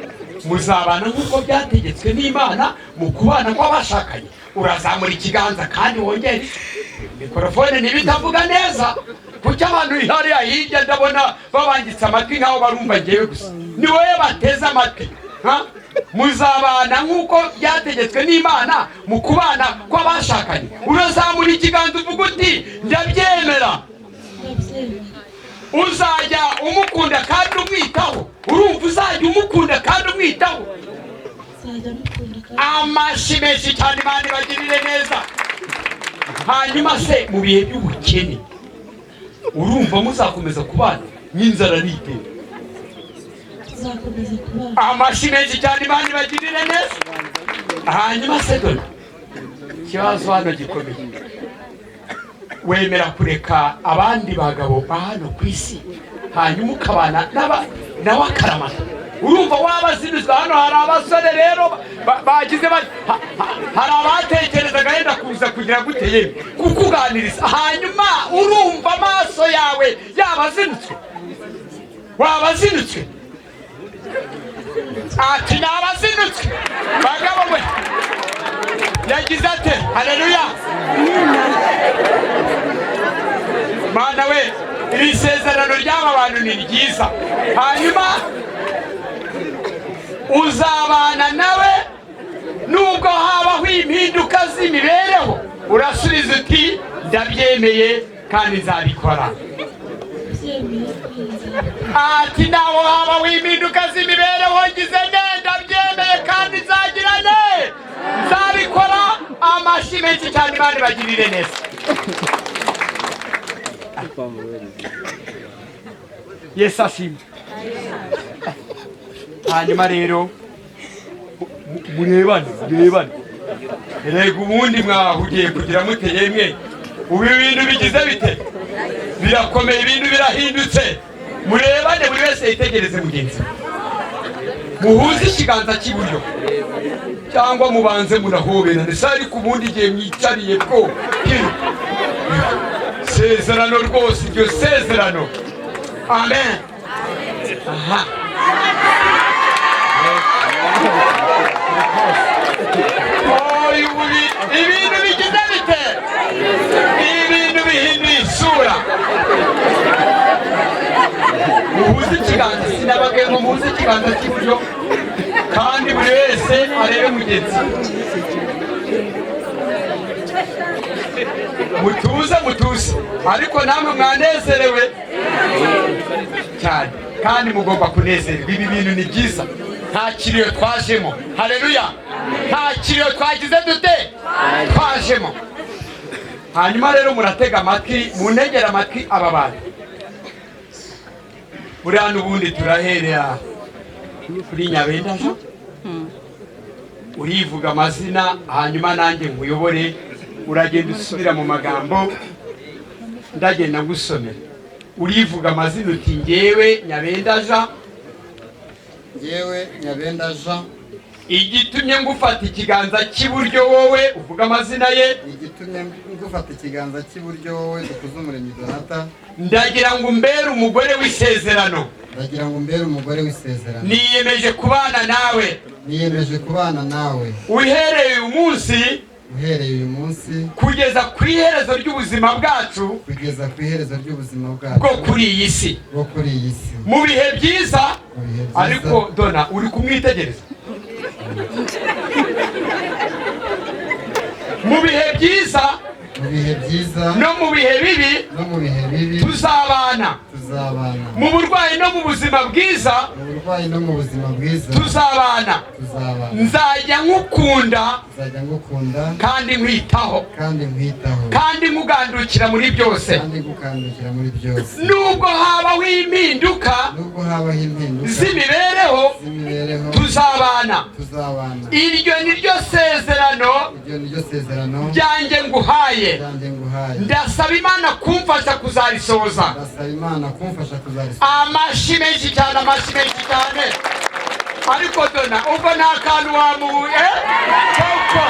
muzabana nk'uko byategetswe n'Imana mu kubana kw'abashakanye? Urazamura ikiganza kandi wongere mikorofone ntibitavuga neza. Kuki abantu hariya hirya ndabona babangitse amatwi nk'aho barumva ngewe gusa? Ni wowe bateze amatwi. Ha? Muzabana nk'uko byategetswe n'Imana mu kubana kw'abashakanye? Urazamura ikiganza uvuga uti: "Ndabyemera." Uzajya umukunda kandi umwitaho? Urumva uzajya umukunda kandi umwitaho? Amashyi menshi cyane. Imana ibagirire neza. Hanyuma se mu bihe by'ubukene, urumva muzakomeza kubana n'inzara nitera? Amashyi menshi cyane. Imana ibagirire neza. Hanyuma se dore ikibazo hano gikomeye: wemera kureka abandi bagabo ba hano ku isi hanyuma ukabana nawe akaramata? Urumva wabazi Yabazinutswe. Hano hari abasore rero bagize bati hari abatekerezaga yenda kuza kugira gute yemwe kukuganiriza, hanyuma urumva amaso yawe yabazinutswe, wabazinutswe. Ati nabazinutswe. Bagabo mwe, yagize ate? Haleluya! Mana we, iri sezerano ry'aba bantu ni ryiza. Hanyuma uzabana nawe nubwo habaho impinduka z'imibereho, urasubiza uti ndabyemeye kandi nzabikora. Ndabyemeye kandi nzabikora. Ati naho habaho impinduka z'imibereho, ngize ne ndabyemeye kandi nzagira ne nzabikora. Amashyi menshi cyane, Imana ibagirire neza. Yesu ashimwe. Hanyuma rero murebane, murebane. Erega ubundi mwahugiye kugira mute yemwe? Ubu ibintu bigize bite? Birakomeye, ibintu birahindutse. Murebane, buri wese yitegereze mugenzi we, muhuze ikiganza cy'iburyo cyangwa mubanze munahoberane se. Ariko ubundi igihe mwicariye bwo sezerano rwose, iryo sezerano. Amen. Aha. Oya, ubu ibintu bigize bite? Ibintu bihinduye isura. Muhuze ikiganza, sinababwiye ngo muhuze ikiganza cy'iburyo, kandi buri wese arebe mugenzi we. Mutuze, mutuze, ariko namwe mwanezerewe cyane kandi mugomba kunezerwa. Ibi bintu ni byiza, nta kiriyo twajemo. Haleluya! Nta kiriyo twagize dute twajemo. Hanyuma rero muratega amatwi, muntegere amatwi aba bantu. Buriya n'ubundi turaherera kuri Nyabendaje, urivuga amazina hanyuma nanjye nkuyobore, uragenda usubira mu magambo ndagenda ngusomera. Urivuga amazina uti ngewe Nyabendaja, Ngewe Nyabendaja, igitumye ngufata ikiganza cy'iburyo wowe uvuga amazina ye, igitumye ngufata ikiganza cy'iburyo wowe Dukuzumuremyi Donata, ndagira ngo umbere umugore w'isezerano, ndagira ngo umbere umugore w'isezerano, niyemeje kubana nawe, niyemeje kubana nawe, uhereye uyu munsi, uhereye uyu munsi, kugeza ku iherezo ry'ubuzima bwacu, kugeza ku iherezo ry'ubuzima bwacu bwo kuri iyi si, bwo kuri iyi si, mu bihe byiza. mu bihe byiza. Ariko Dona uri kumwitegereza. Mu bihe byiza, mu bihe byiza, no mu bihe bibi, no mu bihe bibi, tuzabana. tuzabana. Mu burwayi no mu buzima bwiza, mu burwayi no mu buzima bwiza, tuzabana. tuzabana. Nzajya nkukunda, nzajya ngukunda, kandi nkwitaho, kandi nkwitaho, kandi nkugandukira muri byose, kandi ngukandukira muri byose. Nubwo habaho impinduka, nubwo habaho impinduka z'imibereho, z'imibereho, tuzabana. tuzabana. Iryo ni ryo sezerano, iryo ni ryo sezerano ryanjye nguhaye, ryanjye nguhaye. Ndasaba Imana kumfasha kuzarisohoza. Ndasaba Imana kumfasha kuzarisohoza. Amashyi menshi cyane, amashyi menshi cyane. Ariko Dona ubwo nta kantu wamubuye koko,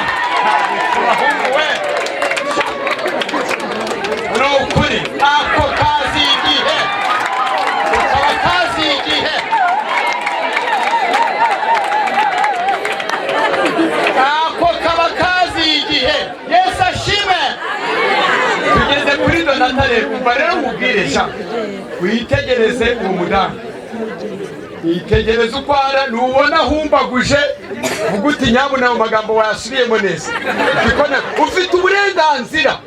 abahungu we, ni ukuri ako kazi igihe kakaba kazi igihe, ako kaba kazi igihe. Yesu ashime. Tugeze kuri Donata rero, umva rero nkubwire sha, witegereze uwo mudamu, witegereze uko ara, nubona ahumbaguje uvuga uti nyabuna ayo magambo wayasubiyemo neza. Ufite uburenganzira.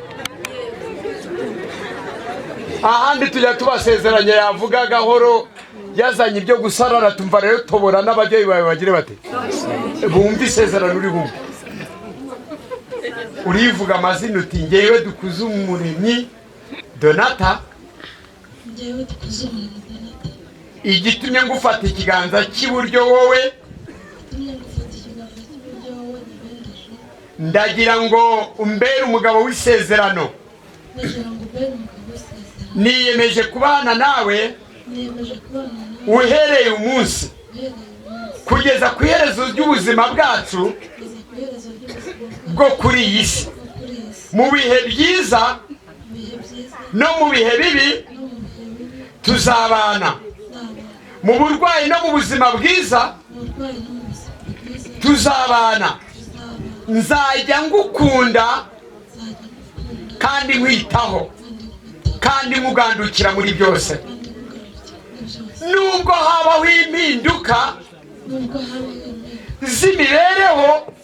Ahandi tujya tubasezeranya yavuga gahoro yazanye ibyo gusarara, tumva rero tobora n'ababyeyi bawe bagire bate bumva isezerano uri bumve. Urivuga amazina uti ngewe Dukuzumuremyi Donata, Ngewe Dukuzumuremyi Donata, igitumye ngufata ikiganza cy'iburyo wowe, igitumye ngufata ikiganza cy'iburyo wowe Nyabendaje, ndagira ngo umbere umugabo w'isezerano, ndagira ngo umbere umugabo w'isezerano, niyemeje kubana nawe, niyemeje kubana nawe, uhereye umunsi, uhereye umunsi, Kugeza ku iherezo ry'ubuzima bwacu bwo kuri iyi si, mu bihe byiza no mu bihe bibi tuzabana, mu burwayi no mu buzima bwiza tuzabana. Nzajya ngukunda kandi nkwitaho kandi nkugandukira muri byose, nubwo habaho impinduka z'imibereho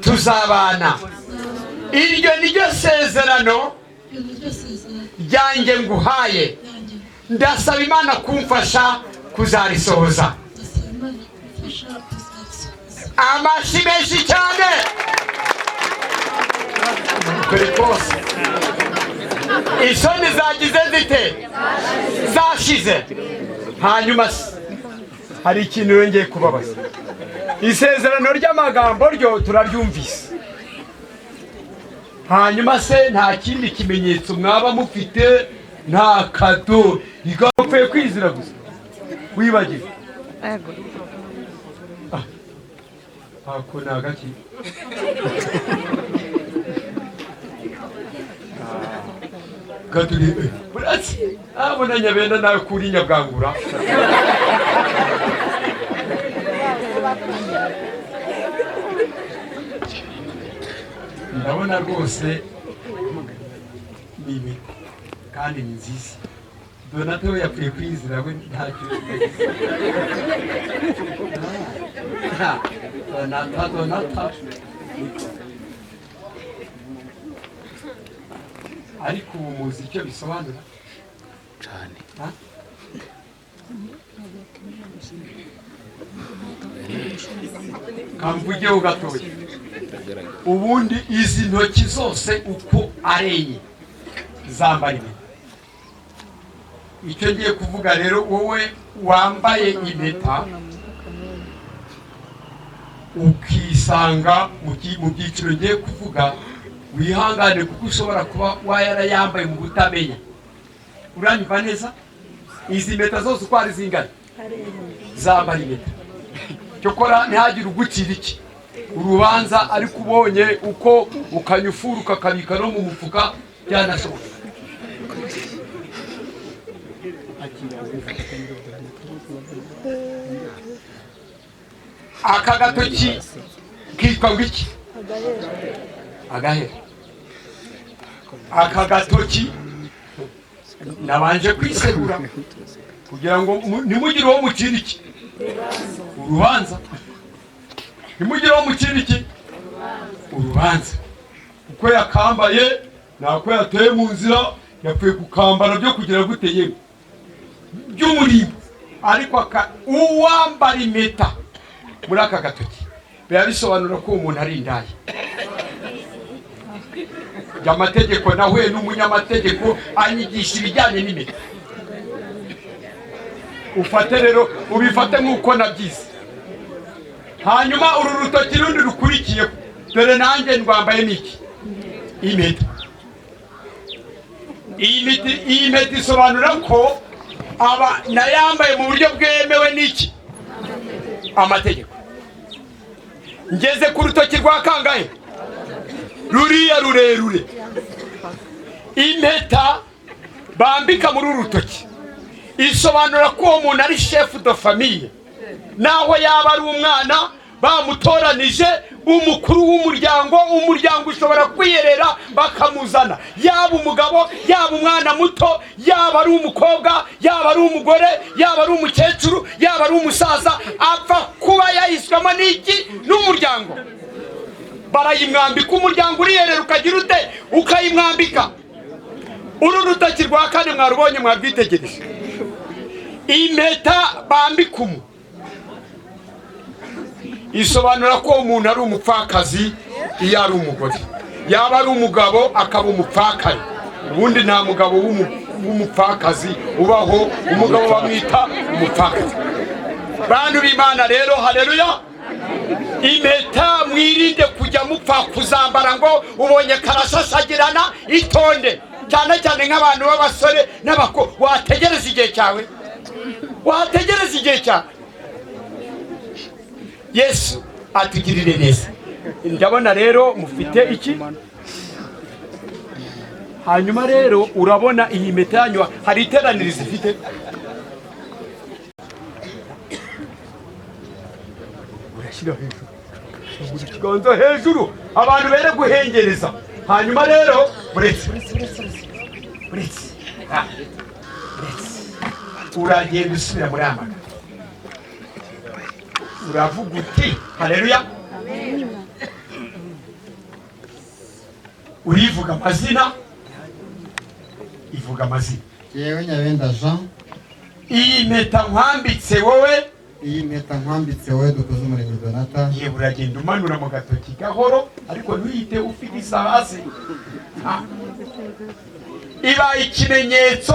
tuzabana. Iryo ni ryo sezerano ryanjye nguhaye, ndasaba Imana kumfasha kuzarisohoza. Amashyi menshi cyane kuri kose. Isoni zagize zite? Zashize. Hanyuma se hari ikintu yongeye kubabaza? Isezerano ry'amagambo ryo turaryumvise. Hanyuma se nta kindi kimenyetso mwaba mufite? Nta kado igapfuye kwizira gusa wibagiwe? Ako ni agaki? Kaduri buratsi abona nyabenda nawe kuri nyabwangura. Ndabona rwose ni impeta kandi ni nziza. Donato we yapfuye kwizira, we ntacyo. Donata, Donata, ariko ubu muzi icyo bisobanura cyane? Kamvugeho gatoya. Ubundi izi ntoki zose uko ari enye zambara impeta. Icyo ngiye kuvuga rero, wowe wambaye impeta ukisanga mu byiciro ngiye kuvuga, wihangane kuko ushobora kuba wayarayambaye mu butamenya. Uranyumva neza? Izi mpeta zose uko ari zingana zambara impeta. Cyokora ntihagire ugucira iki urubanza, ariko ubonye uko ukanyufura ukakabika no mu mufuka byanashoboka. Aka gatoki kitwa ngo iki? Agahera. Aka gatoki nabanje kwisegura kugira ngo ntimugire uwo mucira iki urubanza, ntimugire uwo mucira iki urubanza. Uko yakambaye nako yateye mu nzira, yapfuye gukambara byo kugira gute yewe by'umurimbo. Ariko uwambara impeta muri aka gatoki biba bisobanura ko umuntu ari indaya. Amategeko nahuye n'umunyamategeko anyigisha ibijyanye n'impeta. Ufate rero ubifate nk'uko nabyize. Hanyuma uru rutoki rundi rukurikiyeho, dore nanjye ndwambaye n'iki? Impeta. Iyi mpeta isobanura ko aba nayambaye mu buryo bwemewe n'iki? Amategeko. Ngeze ku rutoki rwa kangahe? Ruriya rurerure. Impeta bambika muri uru rutoki isobanura ko uwo muntu ari chef de famille, naho yaba ari umwana bamutoranije umukuru w'umuryango. Umuryango ushobora kwiyerera bakamuzana, yaba umugabo, yaba umwana muto, yaba ari umukobwa, yaba ari umugore, yaba ari umukecuru, yaba ari umusaza, apfa kuba yahiswemo n'iki? N'umuryango. Barayimwambika, umuryango uriyerera ukagira ute? Ukayimwambika. Uru rutoki rwa kane mwarubonye, mwarwitegereje. Impeta bambika umu isobanura ko umuntu ari umupfakazi iyo ari umugore, yaba ari umugabo akaba umupfakazi. Ubundi nta mugabo w'umupfakazi ubaho, umugabo bamwita umupfakazi. Bantu b'Imana rero, haleluya. Impeta mwirinde kujya mupfa kuzambara ngo ubonye karashashagirana. Itonde cyane cyane nk'abantu b'abasore n'abakobwa, wategereza igihe cyawe, wategereza igihe cyawe. Yesu atugirire neza. Ndabona rero mufite iki. Hanyuma rero urabona iyi mpeta yanyu hari iteranirizo ifite. Urashyira hejuru, ikiganza hejuru, abantu bere guhengereza. Hanyuma rero buretse buretse uragenda usubira muri aya magambo, uravuga uti haleluya, urivuga amazina, ivuga amazina. Yewe Nyabenda Jean, iyi mpeta nkwambitse wowe, iyi mpeta nkwambitse wowe Dukuzumuremyi Donata. Yewe uragenda umanura mu gatoki gahoro, ariko ntuyite ufite hasi. Ibaye ikimenyetso,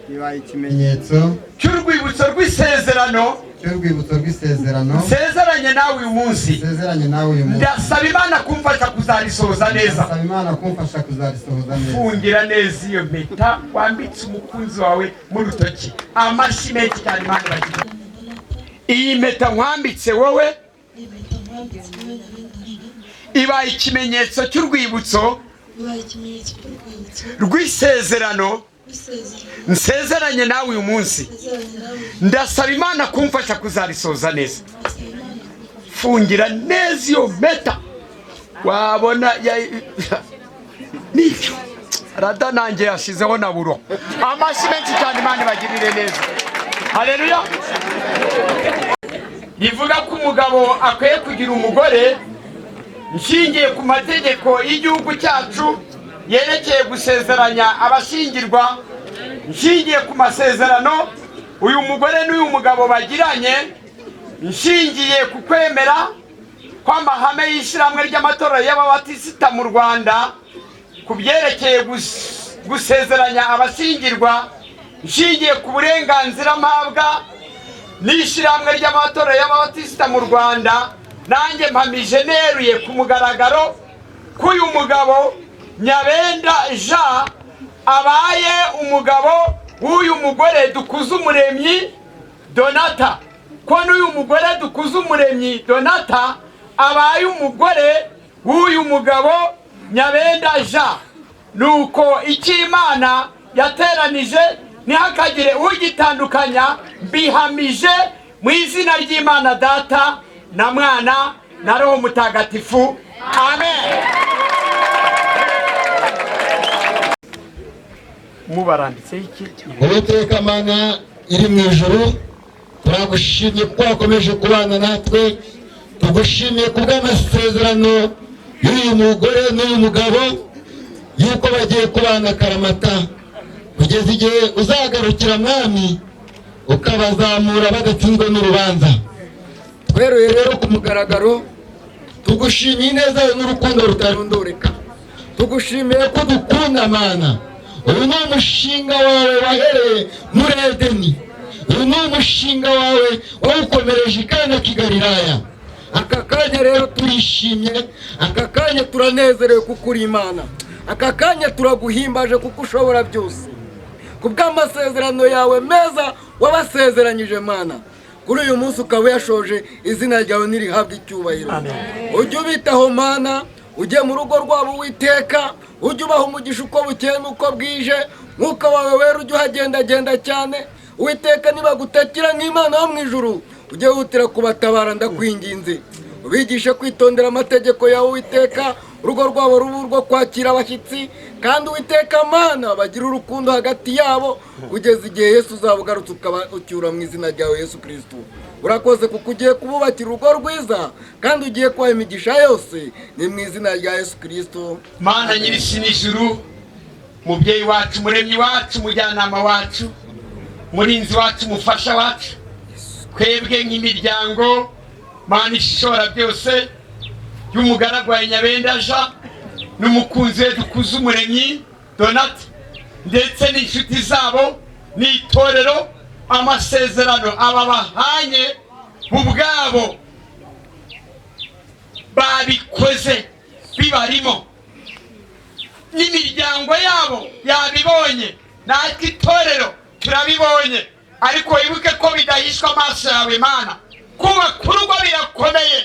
ibaye ikimenyetso cy'urwibutso rw'isezerano, cy'urwibutso rw'isezerano nsezeranye nawe uyu munsi, nsezeranye nawe uyu munsi. Ndasaba Imana kumfasha kuzarisohoza neza, ndasaba Imana kumfasha kuzarisohoza neza. Fungira neza iyo mpeta wambitse umukunzi wawe mu rutoki. Amashyi menshi cyane Imana bagira. Iyi mpeta nkwambitse wowe ibaye ikimenyetso cy'urwibutso rw'isezerano nsezeranye nawe uyu munsi, ndasaba Imana kumfasha kuzarisoza neza. Fungira neza iyo mpeta wabona nicyo rada nanjye yashizeho na buro. Amashyi menshi cyane Imana ibagirire neza. Haleluya. Rivuga ko umugabo akwiye kugira umugore nshingiye ku mategeko y'igihugu cyacu yerekeye gusezeranya abashyingirwa, nshingiye ku masezerano uyu mugore n'uyu mugabo bagiranye, nshingiye ku kwemera kw'amahame y'ishyirahamwe ry'amatorero y'ababatisita mu Rwanda ku byerekeye gusezeranya abashyingirwa, nshingiye ku burenganzira mpabwa n'ishyirahamwe ry'amatorero y'ababatisita mu Rwanda, nanjye mpamije neruye ku mugaragaro ko uyu mugabo Nyabenda Jean abaye umugabo w'uyu mugore Dukuzumuremyi Donata, ko n'uyu mugore Dukuzumuremyi Donata abaye umugore w'uyu mugabo Nyabenda Jean. Nuko icyo Imana yateranije ntihakagire ugitandukanya, mbihamije mu izina ry'Imana Data na Mwana na Roho Mutagatifu. Amen. Mubaranditse iki? Uwiteka Mana iri mu ijuru, turagushimye kuko wakomeje kubana natwe, tugushimiye kubw'amasezerano y'uyu mugore n'uyu mugabo yuko bagiye kubana karamata kugeza igihe uzagarukira Mwami ukabazamura badatsinzwe n'urubanza. Tweruye rero ku mugaragaro, tugushimiye ineza n'urukundo rutarondoreka, tugushimiye ko dukunda Mana. Uyu ni umushinga wawe wahereye muri Edeni, uyu ni umushinga wawe wawukomereje i Kana k'i Galilaya. Aka kanya rero turishimye, aka kanya turanezerewe kuko uri Imana, aka kanya turaguhimbaje kuko ushobora byose, kubw'amasezerano yawe meza wabasezeranyije Mana. Kuri uyu munsi ukaba uyashoje, izina ryawe ntirihabwe icyubahiro. Ujye ubitaho Mana, ujye mu rugo rwabo Uwiteka, ujye ubaha umugisha uko bukeye n'uko bwije, Mwuka wawe wera ujye uhagendagenda cyane. Uwiteka nibagutakira nk'Imana yo mu ijuru, ujye wihutira kubatabara ndakwinginze. Ubigishe kwitondera amategeko yawe Uwiteka, urugo rwabo rube urwo kwakira abashyitsi, kandi Uwiteka Mana bagira urukundo hagati yabo kugeza igihe Yesu uzaba ugarutse ukabacyura mu izina ryawe Yesu Kristo. Urakoze kuko ugiye kububakira urugo rwiza kandi ugiye kubaha imigisha yose, ni mu izina rya Yesu Kristo. Mana nyir'isi n'ijuru, mubyeyi wacu, muremyi wacu, mujyanama wacu, murinzi wacu, mufasha wacu, twebwe nk'imiryango Mana ishobora byose y'umugaragu wa Nyabenda Jean n'umukunzi we Dukuzumuremyi Donata ndetse n'inshuti zabo n'itorero, amasezerano aba bahanye ubwabo babikoze bibarimo n'imiryango yabo yabibonye, natwe itorero turabibonye. Ariko wibuke ko bidahishwa amaso yawe Mana, kubaka urugo birakomeye.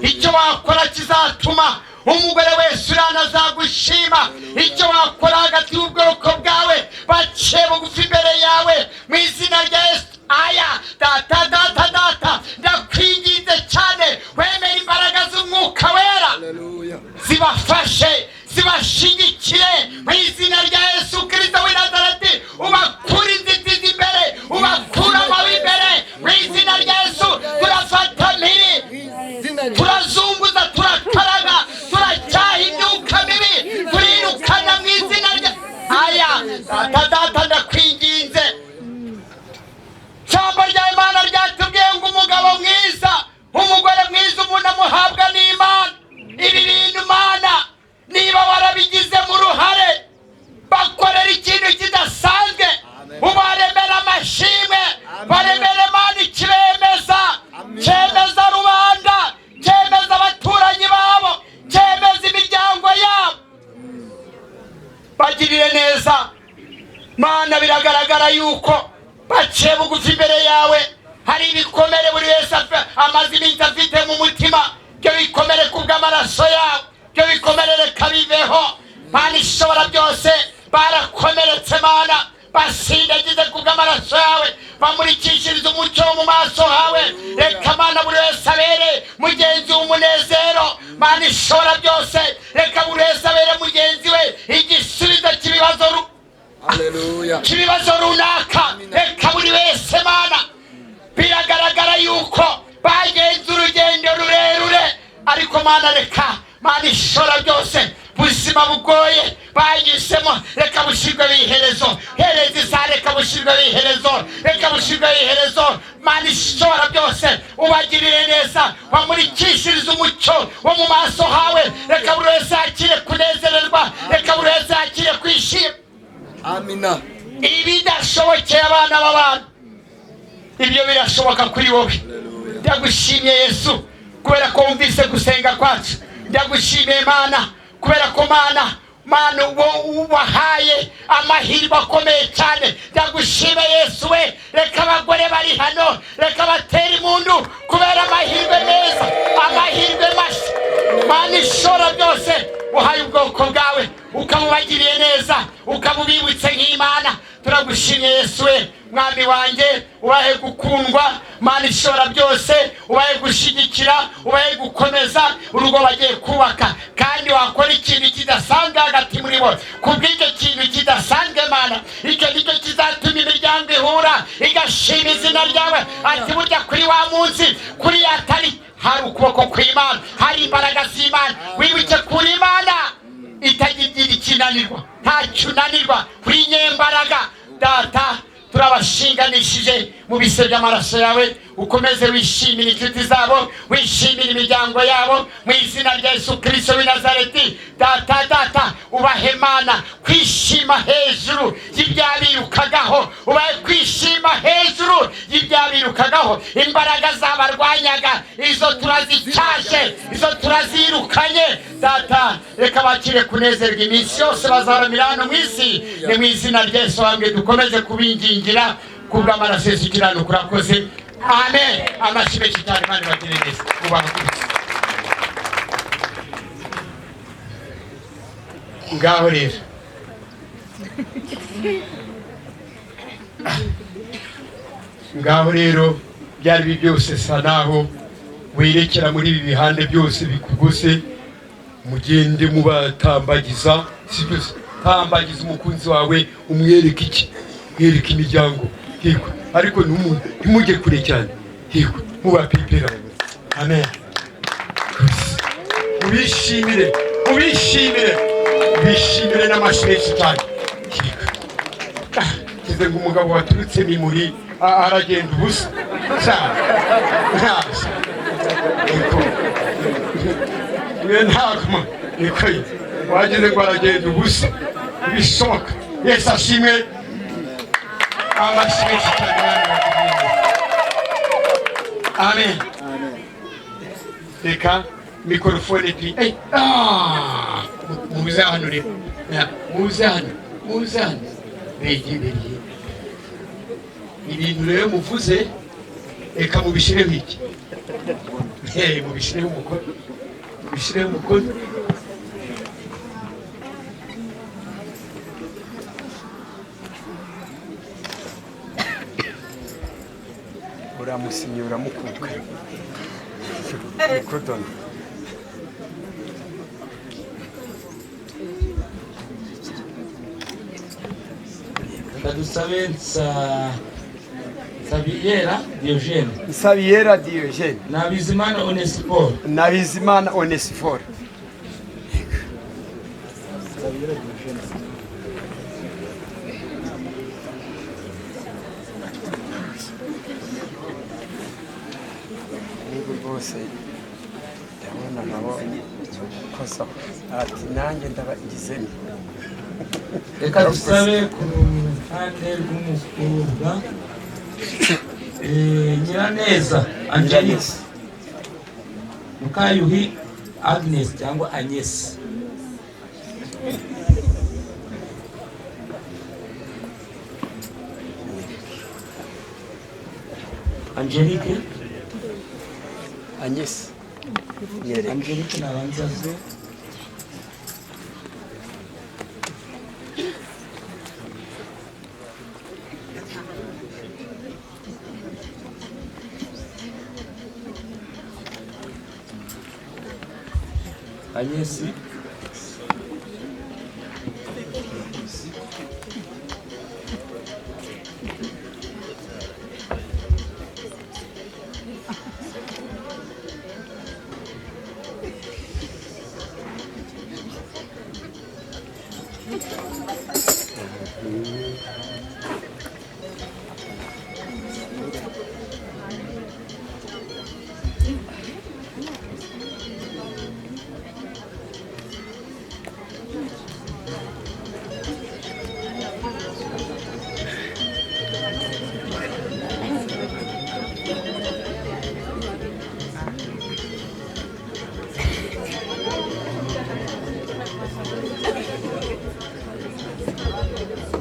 Icyo wakora kizatuma umugore wese urana azagushima. Icyo wakora hagati y'ubwoko bwawe baciye bugufi imbere yawe mu izina rya Yesu. Aya data, data, data, ndakwinginze cyane, wemere imbaraga z'Umwuka Wera zibafashe, zibashigikire mu izina rya Yesu Kirisito w'i Nazareti. Ubakure inzitizi imbere, ubakure amabi imbere mu izina rya Yesu. Turafata mpiri, turazunguza, turakaraga, turacyaha imyuka mibi, turirukana mu izina rya. Aya data, data, ndakwinginze. Ijambo rya Imana ryatubwiye ngo umugabo mwiza, umugore mwiza, umuntu amuhabwa n'Imana. Ibi bintu, Mana, niba warabigizemo uruhare, bakorera ikintu kidasanzwe, ubaremera amashimwe, baremera Imana ikibemeza, cyemeza rubanda, cyemeza abaturanyi babo, cyemeza imiryango yabo. Bagirire neza, Mana. Biragaragara yuko baciye bugufi imbere yawe. Hari ibikomere buri wese amaze iminsi afite mu mutima. Ibyo bikomere, kubw'amaraso yawe, ibyo bikomere reka biveho. Mana ishobora byose, barakomeretse, Mana, basindagize kubw'amaraso yawe, bamurikishirize umucyo wo mu maso hawe. Reka, Mana, buri wese abere mugenzi w'umunezero. Mana ishobora byose, reka buri wese abere mugenzi we igisubizo cy'ibibazo runaka. Reka buri wese, Mana, biragaragara yuko bagenze urugendo rurerure, ariko Mana, reka, Mana ishobora byose, buzima bugoye banyuzemo reka bushyirweho iherezo. Hereza isaha, reka bushyirweho iherezo, reka bushyirweho iherezo. Mana ishobora byose, ubagirire neza, bamurikishirize umucyo wo mu maso hawe. Reka buri wese yakire kunezererwa, reka buri wese yakire kwishima. Amina. Ibidashobokeye abana b'abantu, ibyo birashoboka kuri wowe. Ndagushimye Yesu, kubera ko wumvise gusenga kwacu. Ndagushimiye Mana, kubera ko Mana, Mana, uwo wahaye amahirwe akomeye cyane. Ndagushime Yesu we. Reka abagore bari hano, reka batere impundu kubera amahirwe meza, amahirwe mashya, Mana ishobora byose, uhaye ubwoko bwawe, ukaba ubagiriye neza, ukaba ubibutse nk'Imana. Turagushimye Yesu we, Mwami wanjye. Ubahe gukundwa, Mana ishobora byose, ubahe gushyigikira, ubahe gukomeza urugo bagiye kubaka, kandi wakora ikintu kidasanzwe hagati muri bo. Kubw'icyo kintu kidasanzwe, Mana, icyo nicyo kizatuma imiryango ihura igashima izina ryawe, ati burya kuri wa munsi, kuri ya tariki, hari ukuboko kw'Imana, hari imbaraga z'Imana. Wibuke kuri Imana itagira ikinanirwa, ntacyo unanirwa kuri nyembaraga. Data, turabashinganishije mu bise by'amaraso yawe. Ukomeze wishimire inshuti zabo, wishimire imiryango yabo mu izina rya Yesu Kirisito w'i Nazareti. Data, data, ubahe, Mana, kwishima hejuru y'ibyabirukagaho, ubahe kwishima hejuru y'ibyabirukagaho. Imbaraga zabarwanyaga, izo turazicyashe, izo turazirukanye. Data, reka bakire kunezerwa iminsi yose bazaramira hano mu isi. Ni mu izina rya Yesu wambwe dukomeze kubingingira kubw'amaraso Yesu ukiranuka. Urakoze, amen. Amashyi menshi cyane kandi bagire neza, mubahagurutse. Ngaho rero, ngaho rero, byari bi byose sa naho werekera muri ibi bihande byose bikugose, mugende mubatambagiza, si byose? Tambagiza umukunzi wawe, umwereke iki, mwereke imiryango. Yego, ariko ntimujye kure cyane. Yego, mubapepera. Amen. Mubishimire, mubishimire, mubishimire n'amashyi menshi cyane. Yego. Kize ngo umugabo waturutse Mimuri aragenda ubusa. Niko ntabwo niko wagize ngo aragenda ubusa, bishoboka. Yesu ashimwe. Amashyi menshi cyane. Amen. Reka mikorofone pi muze hano rero, muze hano, muze hano, begereye ibintu rero muvuze, reka mubishyireho iki. Mubishireho umukono, mubishireho umukono. Uramusinye, uramukuka mikodoni. Reka dusabe Nsabiyera Diogene. Nsabiyera Diogene. Na Bizimana Onesphore. Na Bizimana Onesphore. Nsabiyera Diogene. Niba rwose ndabona nabo kosa ati nanjye ndabagize nti. Reka dusabe ku ruhande rw'umukobwa Nyiraneza Angelique, Mukayuhi Agnes cyangwa Agnes. Angelique. Agnes. Angelique nabanza aze. Agnes.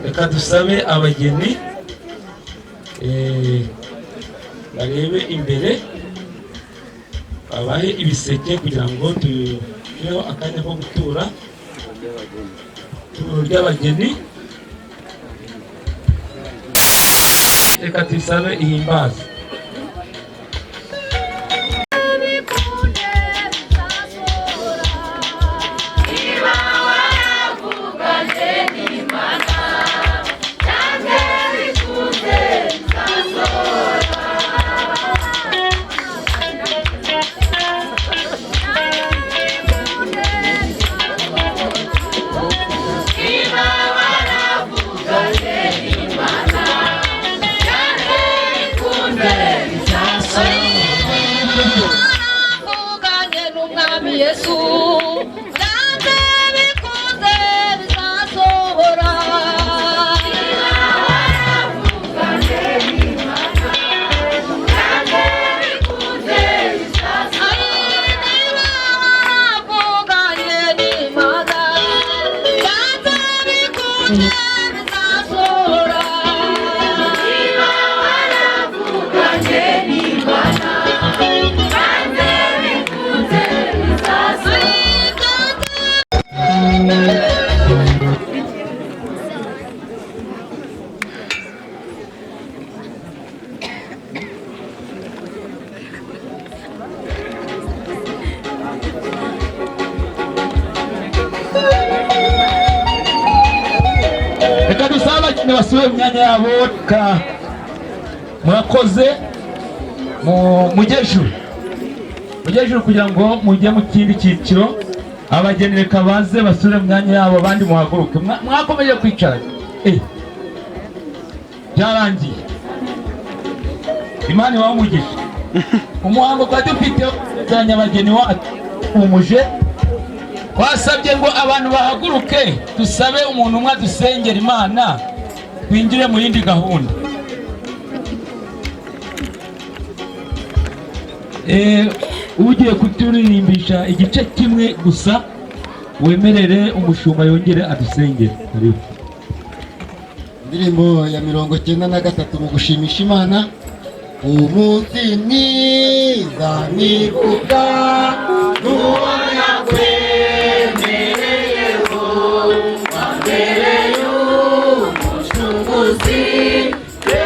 Reka dusabe abageni barebe imbere, babahe ibiseke kugira ngo tubeho akanya ko gutura ry'abageni. Reka tusabe ihimbaze. Yesu byanze bikunze bizasohora. Niba waravuganye n'Imana, byanze bikunze bizasohora. Niba waravuganye n'Imana, byanze bikunze bizasohora. Reka dusabe abakinnyi basubire mu myanya yabo. Reka murakoze, mujye ejuru, mujye ejuru kugira ngo mujye mu kindi cyiciro. Abageni reka baze basubire mu myanya yabo, abandi muhaguruke. Mwakomeje kwicara, byarangiye. Imana ibahe umugisha. Umuhango twari dufite uzanye abageni wacu umuje, twasabye ngo abantu bahaguruke, dusabe umuntu umwe adusengera Imana, twinjire mu yindi gahunda. Ugiye kuturirimbisha igice kimwe gusa, wemerere umushumba yongere adusengere. Karibu. Indirimbo ya 93 mu gushimisha Imana, Umunsi mwiza nibuka n'uwo nakwemereyeho, mbere y'umucunguzi we,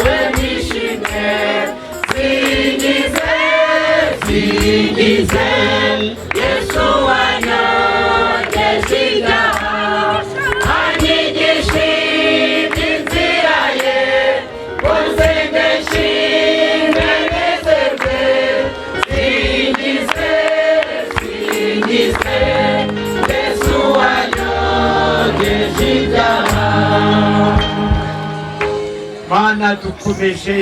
we nishimye, singize, singize Yesu wanyogeje ibyaha, anyigisha inzira ye, ngo nsenge nshime nezerwe. Singize, singize Yesu wanyogeje ibyaha. Mana, dukomeje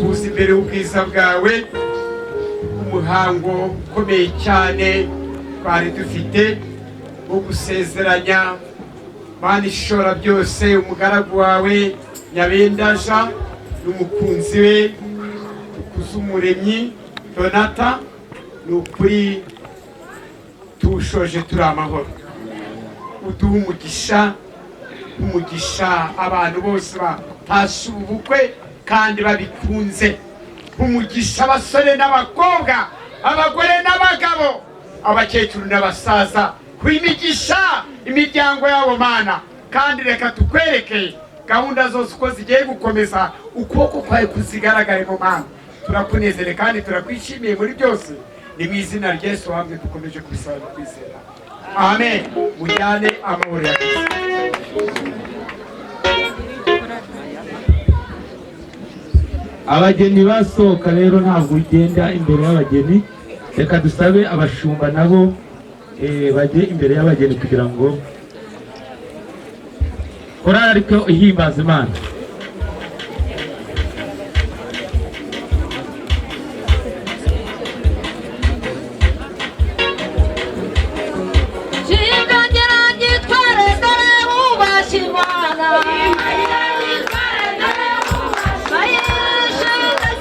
kuza imbere y'ubwiza bwawe. Umuhango ukomeye cyane twari dufite wo gusezeranya, Mana ishobora byose, umugaragu wawe Nyabendaja n'umukunzi we Dukuzumuremyi Donata, ni ukuri tuwushoje turi amahoro. Uduhe umugisha, umugisha abantu bose batashe ubukwe kandi babikunze, umugisha abasore n'abakobwa, abagore n'abagabo, abakecuru n'abasaza, imigisha imiryango yabo, Mana. Kandi reka tukwereke gahunda zose uko zigiye gukomeza, ukuboko kwawe kuzigaragare mu Mana. Turakunezere kandi turakwishimiye muri byose. Ni mu izina rya Yesu hamwe dukomeje kubisaba no kwizera, amen. Mujyane amahoro ya Kristo. Abageni basohoka rero, ntabwo ugenda imbere y'abageni. Reka dusabe abashumba nabo bajye imbere y'abageni kugira ngo korali ariko ihimbaza Imana. Ayo.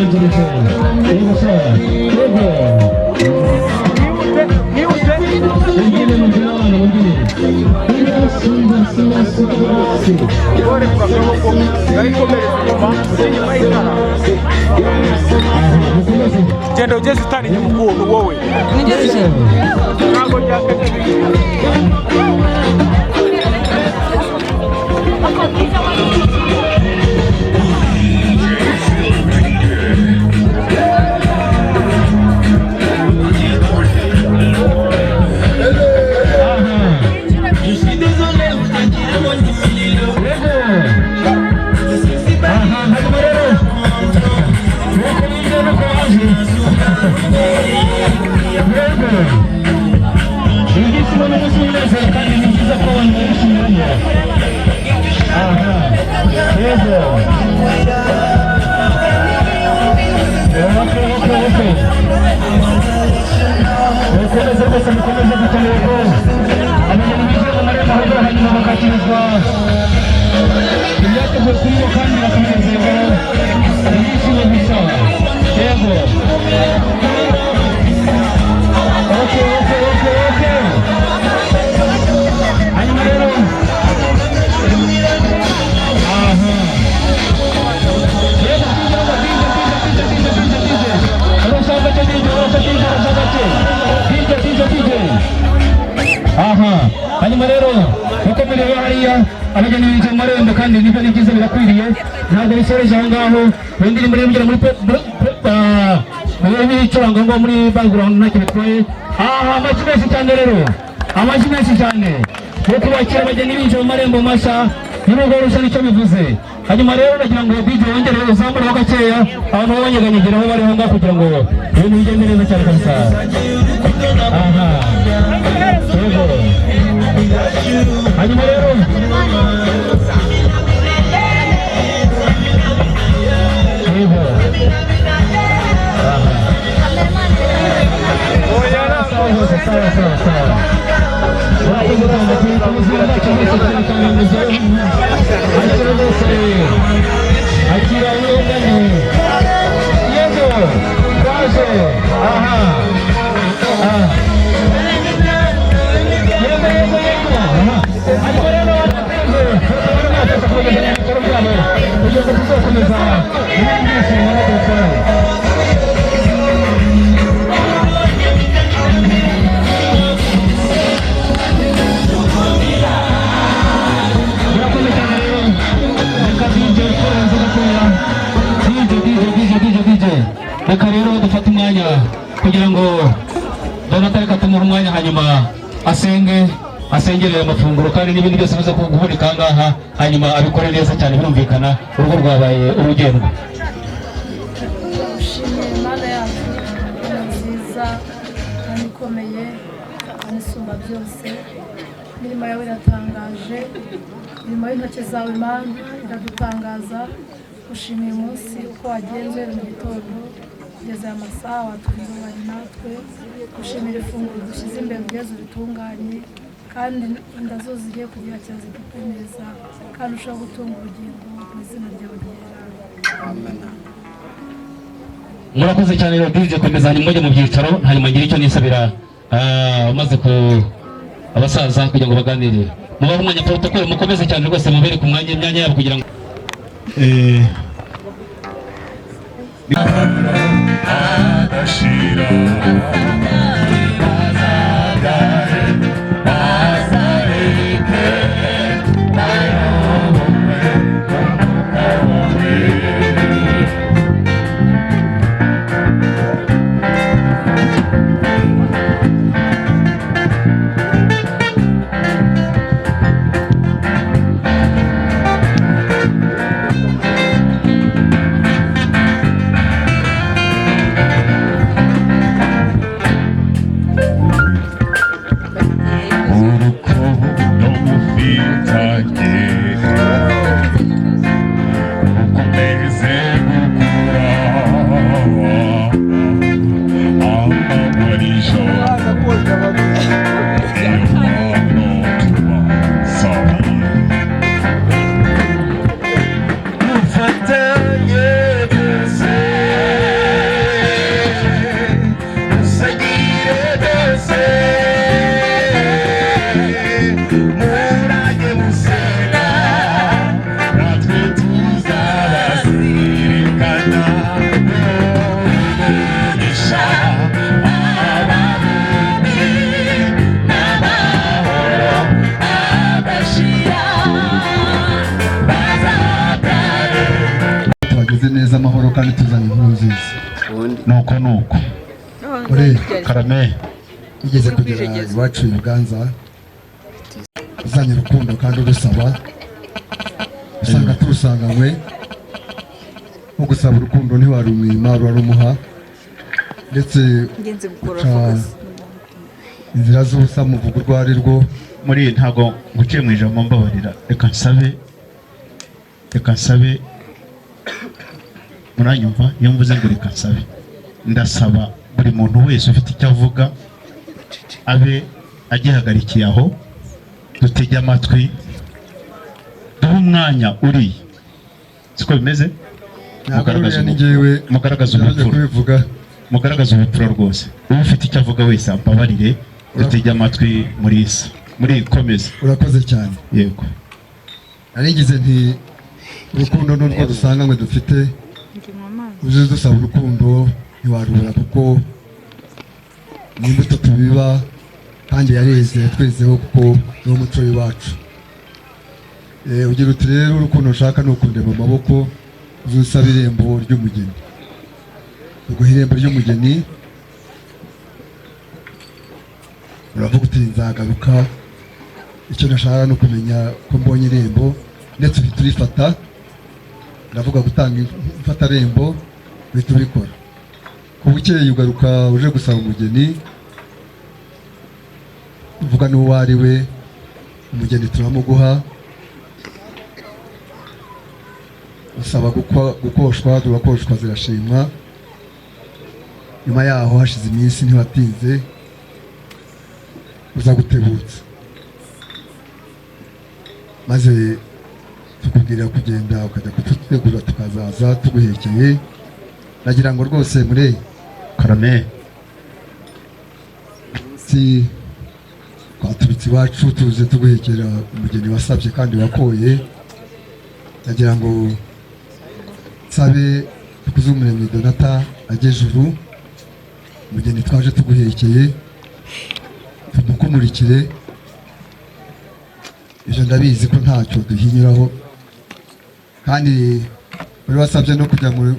Tubanzirije. Yego sa. Yego. Mungire mungire abana mungire. Genda ugeze utari inyuma ukuntu wowe ntabwo Mukomeze rwose, mukomeze gukeneye ko abageni binjira mu marembo ahagana, hanyuma bakakirizwa ibyateguwe kuri bo kandi bakanezerwa, ibyishimo gusa. Yego, okay. Hanyuma rero, aha, yego, DJ, DJ, DJ, DJ, DJ, urashaka cyo DJ, urashaka DJ, urashaka cyo DJ, DJ, DJ. Aha, hanyuma rero uko mureba hariya abageni binjiye mu marembo, kandi nibyo ni byiza, birakwiriye, ntabwo bisoreje aho ngaho. Mu ndirimbo rero mugera muri muri bicuranga ngo muri background ntacyo bitwaye. Aha, amashyi menshi cyane rero, amashyi menshi cyane yo kubakira abageni binjiye mu marembo mashya y'urugo rushya, nicyo bivuze. Hanyuma rero nagira ngo DJ wongere uzamureho gakeya, abantu babanyeganyegera aho bari aho ngaho kugira ngo ibintu bigende neza cyane kabisa. Aha, yego, hanyuma rero yego, aha, sawa sawa sawa sawa. Urakoze cyane ku buzima bwacu bwose cyane cyane akira rwose, akira yeganye. Yego, twaje. Aha, aha, yego yego yego. Aha, hanyuma rero abakunze bakaba mwafasha kubageza mu bikorwa byabo kugira ngo tuzakomeza ibindi byishimo no gukora. Murakoze cyane rero. Reka DJ twohereze gakeya. DJ, DJ, DJ, DJ, DJ, reka rero dufate umwanya kugira ngo Donata, reka tumuhe umwanya hanyuma asenge, asengere amafunguro kandi n'ibindi byose biza kuboneka aha ngaha, hanyuma abikore neza cyane. Birumvikana urugo rwabaye urugendwa. Ushimiye Imana yacu, Imana nziza kandi ikomeye kandi isumba byose. Imirimo yawe iratangaje, imirimo y'intoki zawe Mana iradutangaza. Ushimiye umunsi uko wagenze mu gitondo kugeza aya masaha, watwizanye natwe. Ushimira ifunguro dushyize imbere, ugeze uritunganye, kandi inda zose zigiye kuryakira zigubwe neza, kandi ushobora gutunga ubugingo mu izina ryawe ryera. Murakoze cyane rero. DJ, komeza, hanyuma mujye mu byicaro, hanyuma ngire icyo nisabira umaze ku abasaza kugira ngo baganire. Mubahe umwanya, protocole, mukomeze cyane rwose, mubereke umwanya, imyanya yabo kugira ngo Adashira bazareke bayobowe n'Umwuka wawe. Urukundo mufitanye rukomeze gukura amanywa n'ijoro, niyo mpano tubasabiye. Mufatanye byose. kandi tuzanye inkuru nziza. Nuko nuko. Uri Karame. Igeze kugera iwacu i Buganza uzanye urukundo kandi urusaba, usanga turusanganywe. Nko gusaba urukundo ntiwarumwima, urarumuha, ndetse uca inzira z'ubusa muvuga urwo ari rwo. Muri ntabwo nguciye mu ijambo, mbabarira, reka nsabe, reka nsabe. Muranyumva? Iyo mvuze ngo reka nsabe, ndasaba buri muntu wese ufite icyo avuga abe agihagarikiye aho, dutege amatwi, duhe umwanya uriya. Siko bimeze? Ntabwo uriya ni njyewe. Mugaragaze Nabyo ubupfura. Kubivuga. Mugaragaze ubupfura rwose. Ufite icyo avuga wese ambabarire, dutege amatwi. Murisa muri komeza. Urakoze cyane. Yego. Narigize nti urukundo n'urwo dusanganywe dufite, uzi dusaba urukundo ntiwarubura, kuko ni imbuto tubiba kandi yareze, twezeho, kuko ni umuco w'iwacu. Ugira uti rero urukundo nshaka ni ukundeba mu maboko, uzusaba irembo ry'umugeni, uguha irembo ry'umugeni. Uravuga uti nzagaruka, icyo nashaka ni ukumenya ko mbonye irembo, ndetse uhita urifata. Ndavuga gutanga imfatarembo, uhita ubikora. Ku bukeye ugaruka uje gusaba umugeni, uvuga n'uwo ari we, umugeni turamuguha. Usaba gukoshwa, turakoshwa, zirashimwa. Nyuma yaho hashize iminsi, ntiwatinze uza gutebutsa, maze tukubwira kugenda ukajya kudutegura, tukazaza tuguhekeye. Nagira ngo rwose muri Karame. Si twaturutse iwacu tuze tuguhekera umugeni wasabye kandi wakoye. Nagira ngo nsabe Dukuzumuremyi Donata ajye juru, umugeni twaje tuguhekeye tumukumurikire. Ibyo ndabizi ko ntacyo duhinyuraho, kandi bari wasabye no kujya mu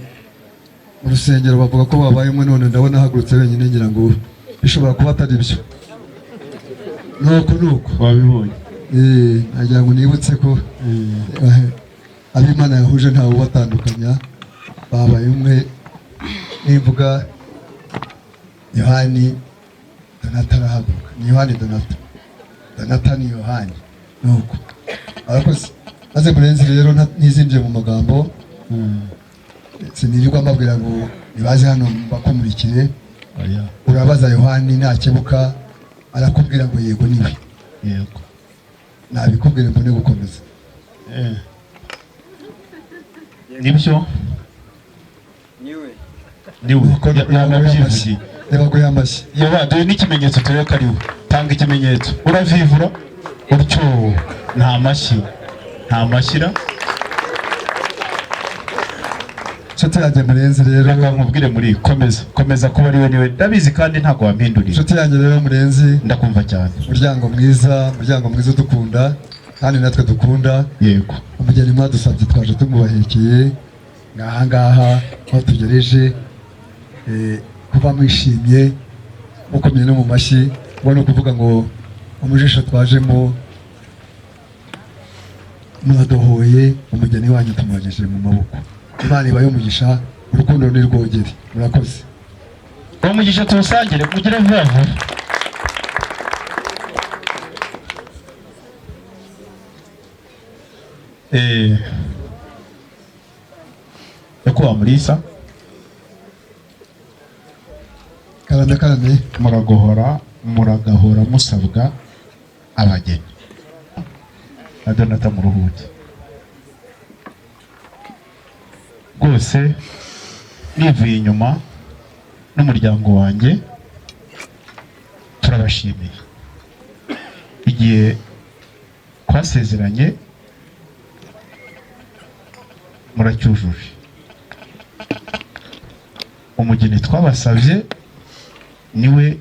rusengero, bavuga ko babayemo, none ndabona ahagurutse wenyine, ngira ngo bishobora kuba atari byo. Nuko nuko wabibonye. Nagira ngo nibutse ko ab'Imana yahuje ntawe ubatandukanya, babaye umwe. Nimvuga Yohani, Donata arahaguruka. Ni Yohani Donata, Donata ni Yohani. Nuko arakoze. Maze Murenzi rero ntizimbye mu magambo, sinirirwa mbabwira ngo nibaze hano bakumurikire. Urabaza Yohani, nakebuka arakubwira ngo yego niwe. Yego. Nabikubwira mbone gukomeza. Nibyo, niwe. Niwe, yanabyivugiye. Reba amashyi. Yoba duhe n'ikimenyetso turebe ko ari we. Tanga ikimenyetso, uravivura utyo. Nta mashyi, nta mashyira. Inshuti yanjye Murenzi rero, reka nkubwire, muri komeza, komeza kuba ari we. Niwe, ndabizi, kandi ntabwo wampindurira. Inshuti yanjye rero Murenzi, ndakumva cyane. Muryango mwiza, muryango mwiza udukunda kandi natwe dukunda. Yego. Umugeni mwadusabye twaje tumubahekeye ngaha ngaha aho tugereje. Kuba mwishimye mukomeye no mu mashyi, ubona ukuvuga ngo umujisho twajemo muradohoye, umugeni wanyu tumubagejeje mu maboko. Imana ibahe umugisha, urukundo ni rwogere. Murakoze. Uwo mugisha tuwusangire, mugire vuba vuba. Nyakubahwa Mulisa. Karame karame. Muragohora, muragahora musabwa abageni na Donata muruhuke rwose. Nivuye inyuma n'umuryango wanjye turabashimiye. Igihe twasezeranye muracyujuje. Umugeni twabasabye niwe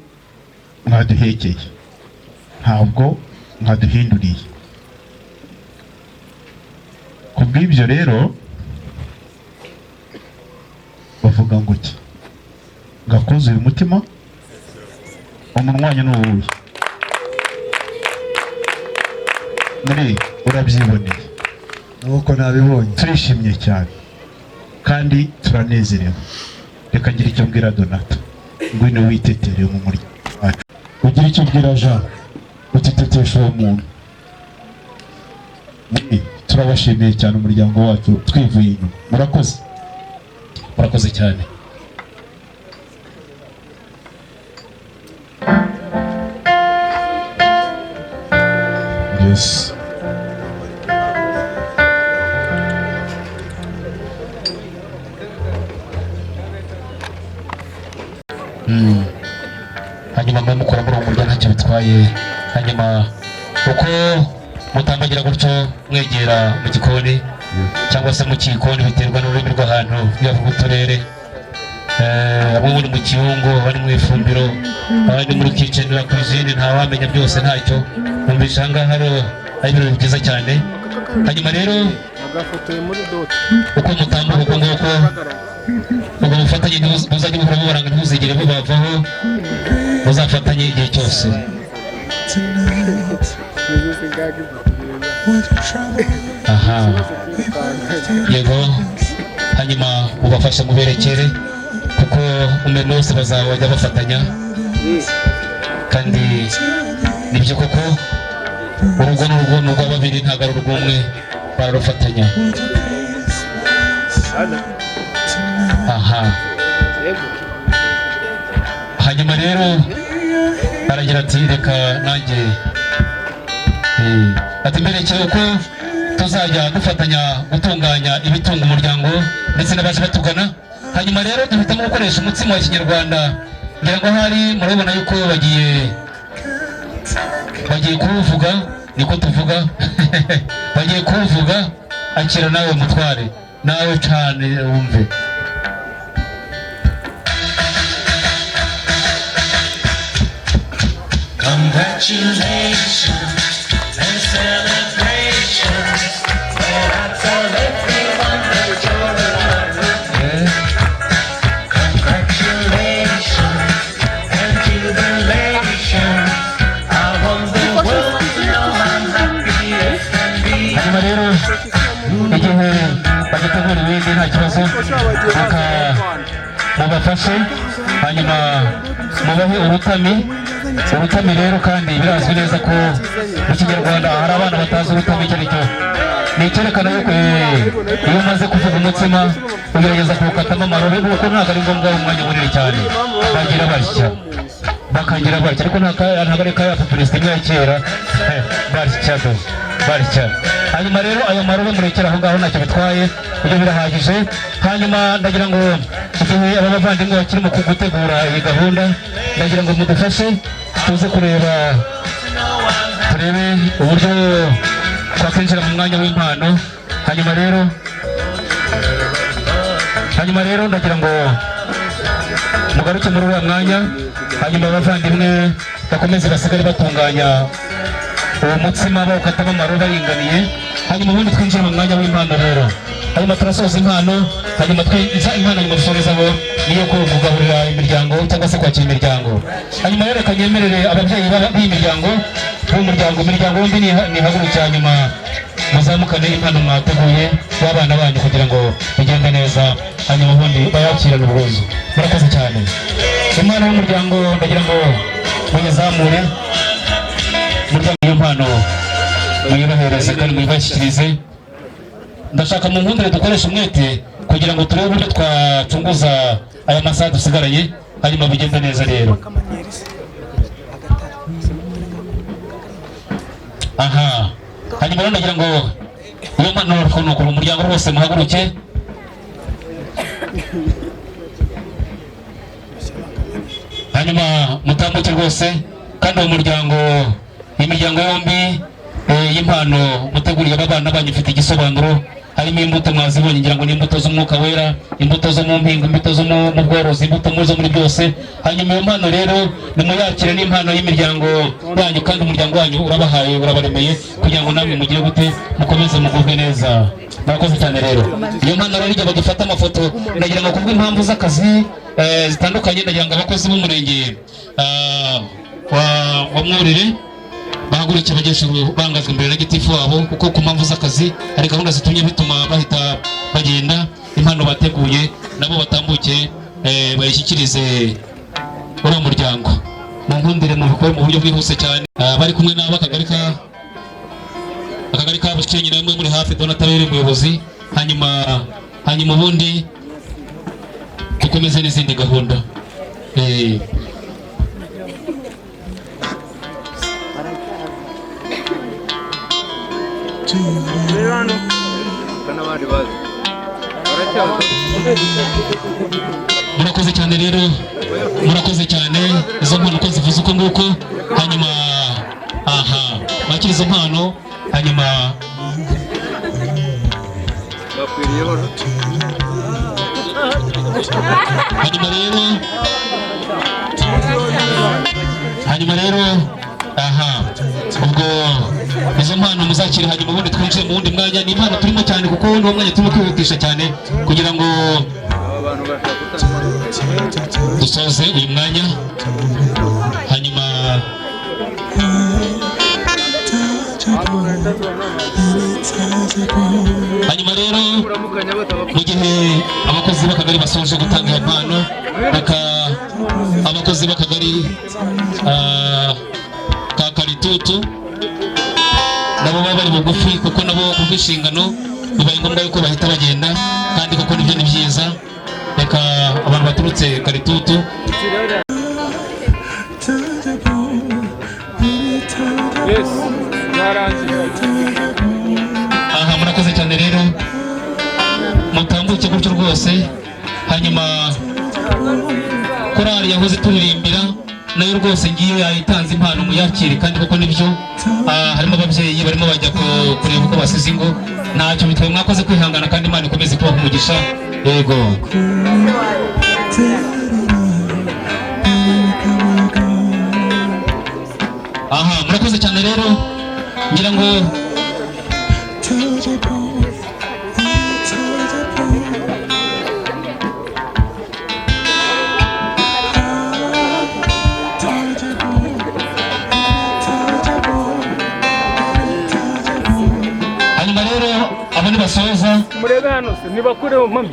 mwaduhekeye, ntabwo mwaduhinduriye. Ku bw'ibyo rero Bivuga ngo ki? Ngakuzuye umutima. Umunwa wanyu ni uwuhe? Muri urabyiboneye. Nuko nabibonye. Turishimye cyane kandi turanezerewe. Reka ngire icyo mbwira Donata. Ngwino witetere mu muryango wacu, ugire icyo ubwira Jean, utitetesha uwo muntu. Turabashimiye cyane umuryango wacu twivuye inyuma. Murakoze, murakoze cyane. Yes. Hanyuma mwe mukora muri uwo murya ntacyo bitwaye. Hanyuma uko mutambagira gutyo mwegera mu gikoni cyangwa se mu kikoni, biterwa n'ururimi rw'ahantu, yaba uturere. Bamwe muri mu kiyungu, abandi mu ifumbiro, abandi muri kitchen la cuisine, ntawamenya byose ntacyo. Numvise aha ngaha ari ibirori byiza cyane. Hanyuma rero uko mutambuka uko nguko, ubwo bufatanye buzajya buhora bubaranga, ntibuzigere bubavaho, muzafatanye igihe cyose. Aha, yego. Hanyuma mubafashe muberekere, kuko umurimo wose bazajya bafatanya, kandi nibyo koko urugo n'urugo ni urwa babiri, ntabwo ari urw'umwe, bararufatanya. Aha, hanyuma rero aragira ati reka nanjye ati mberekere uko tuzajya dufatanya gutunganya ibitunga umuryango ndetse n'abaje batugana. Hanyuma rero duhitamo gukoresha umutsima wa kinyarwanda. Ngira ngo ahari murabibona yuko bagiye kuwuvuga, niko tuvuga, bagiye kuwuvuga. Akira nawe mutware, nawe cane wumve. Congratulations and celebrations when I tell everyone that you're alive. Congratulations and jubilations. I want the world to know I'm happy as can be. Hanyuma rero igihe bagitegura ibindi nta kibazo, reka mubafashe, hanyuma mubahe urutami. Urutami rero kandi birazwi neza ko mu kinyarwanda hari abana batazi urutami icyo ari cyo. Ni icyerekana yuko iyo umaze kuvuga umutsima ugerageza kuwukatamo amarobe, kuko ntabwo ari ngombwa umwanya munini cyane. Bagira batya, bakagira batya, ariko ntabwo ari kaya perezida imwe ya kera. Batya do batya. Hanyuma rero ayo marobe murekera aho ngaho ntacyo bitwaye, ibyo birahagije. Hanyuma ndagira ngo igihe aba bavandimwe bakiri mu gutegura iyi gahunda, ndagira ngo mudufashe tuze kureba, turebe uburyo twakwinjira mu mwanya w'impano. Hanyuma rero ndagira ngo mugaruke muri uriya mwanya, hanyuma abavandimwe bakomeze basigare batunganya uwo mutsima bawukatamo amarobe aringaniye. Hanyuma ubundi twinjire mu mwanya w'impano rero. Hanyuma turasoza impano, hanyuma twiza impano nyuma dusorezaho niyo kugaburira imiryango cyangwa se kwakira imiryango. Hanyuma rero reka nyemerere ababyeyi b'iyi miryango, b'umuryango, imiryango yombi nihaguruke, hanyuma muzamukane impano mwateguye y'abana banyu kugira ngo bigende neza, hanyuma ubundi bayakirane ubwuzu. Murakoze cyane. Impano y'umuryango ndagira ngo muyizamure, muryango iyo mpano muyibahereze kandi muyibashyikirize. Ndashaka mu nkundire dukoreshe umwete kugira ngo turebe uburyo twacunguza aya masaha dusigaranye, hanyuma bigende neza rero. Aha, hanyuma rero ndagira ngo iyo mpano ni ukuntu umuryango wose muhaguruke. Hanyuma mutambuke rwose, kandi uwo muryango, imiryango yombi y'impano muteguriye aba bana banyu ifite igisobanuro. Harimo imbuto mwazibonye, ngira ngo ni imbuto z'umwuka wera, imbuto zo mu mpinga, imbuto zo mu bworozi, imbuto zo muri byose. Hanyuma iyo mpano rero nimuyakire, n'impano y'imiryango yanyu, kandi umuryango wanyu urabahaye, urabaremeye, kugira ngo namwe mugire gute, mukomeze mugubwe neza. Murakoze cyane. Rero iyo mpano rero, igihe bagifata amafoto, ndagira ngo kubw'impamvu z'akazi zitandukanye, ndagira ngo abakozi b'umurenge wa Mwurire bahaguruke abanyeshuri bangajwe imbere na gitifu wabo, kuko ku mpamvu z'akazi hari gahunda zitumye bituma bahita bagenda. Impano bateguye nabo batambuke, bayishyikirize uriya muryango. Mu nkundire mu bikore mu buryo bwihuse cyane. Bari kumwe n'ab'akagari ka akagari ka Bukenyi, namwe muri hafi, Donata umuyobozi. Hanyuma ubundi dukomeze n'izindi gahunda. N'abandi bazi baracyaza. Murakoze cyane rero, murakoze cyane. Izo mpano uko zivuze uko nguko, hanyuma aha bakira izo mpano, hanyuma Bakwiriyeho. Hanyuma rero aha ubwo izo mpano muzakire, hanyuma ubundi twinjire mu wundi mwanya. Ni impano turimo cyane, kuko ni wo mwanya turimo kwihutisha cyane kugira ngo Aba bantu bashaka gutanga. dusoze uyu mwanya. Hanyuma rero mu gihe abakozi b'akagari basoje gutanga iyo mpano, reka abakozi b'akagari ka Karitutu nabo baba bari bugufi, kuko nabo ku bw'inshingano bibaye ngombwa yuko bahita bagenda, kandi koko nibyo ni byiza. Reka abantu baturutse Karitutu. Yes, byarangiye. Aha murakoze cyane rero, mutambuke gutyo rwose. Hanyuma korali yahoze turirimbira nayo rwose ngiyo yayitanze impano, muyakire, kandi koko nibyo. Harimo ababyeyi barimo bajya kureba uko basize ingo, ntacyo bitwaye. Mwakoze kwihangana, kandi Imana ikomeze kubaha umugisha. Yego. Aha murakoze cyane rero, ngira ngo hanyuma rero abo nibasoza. Murebe hano se nibakureho mami.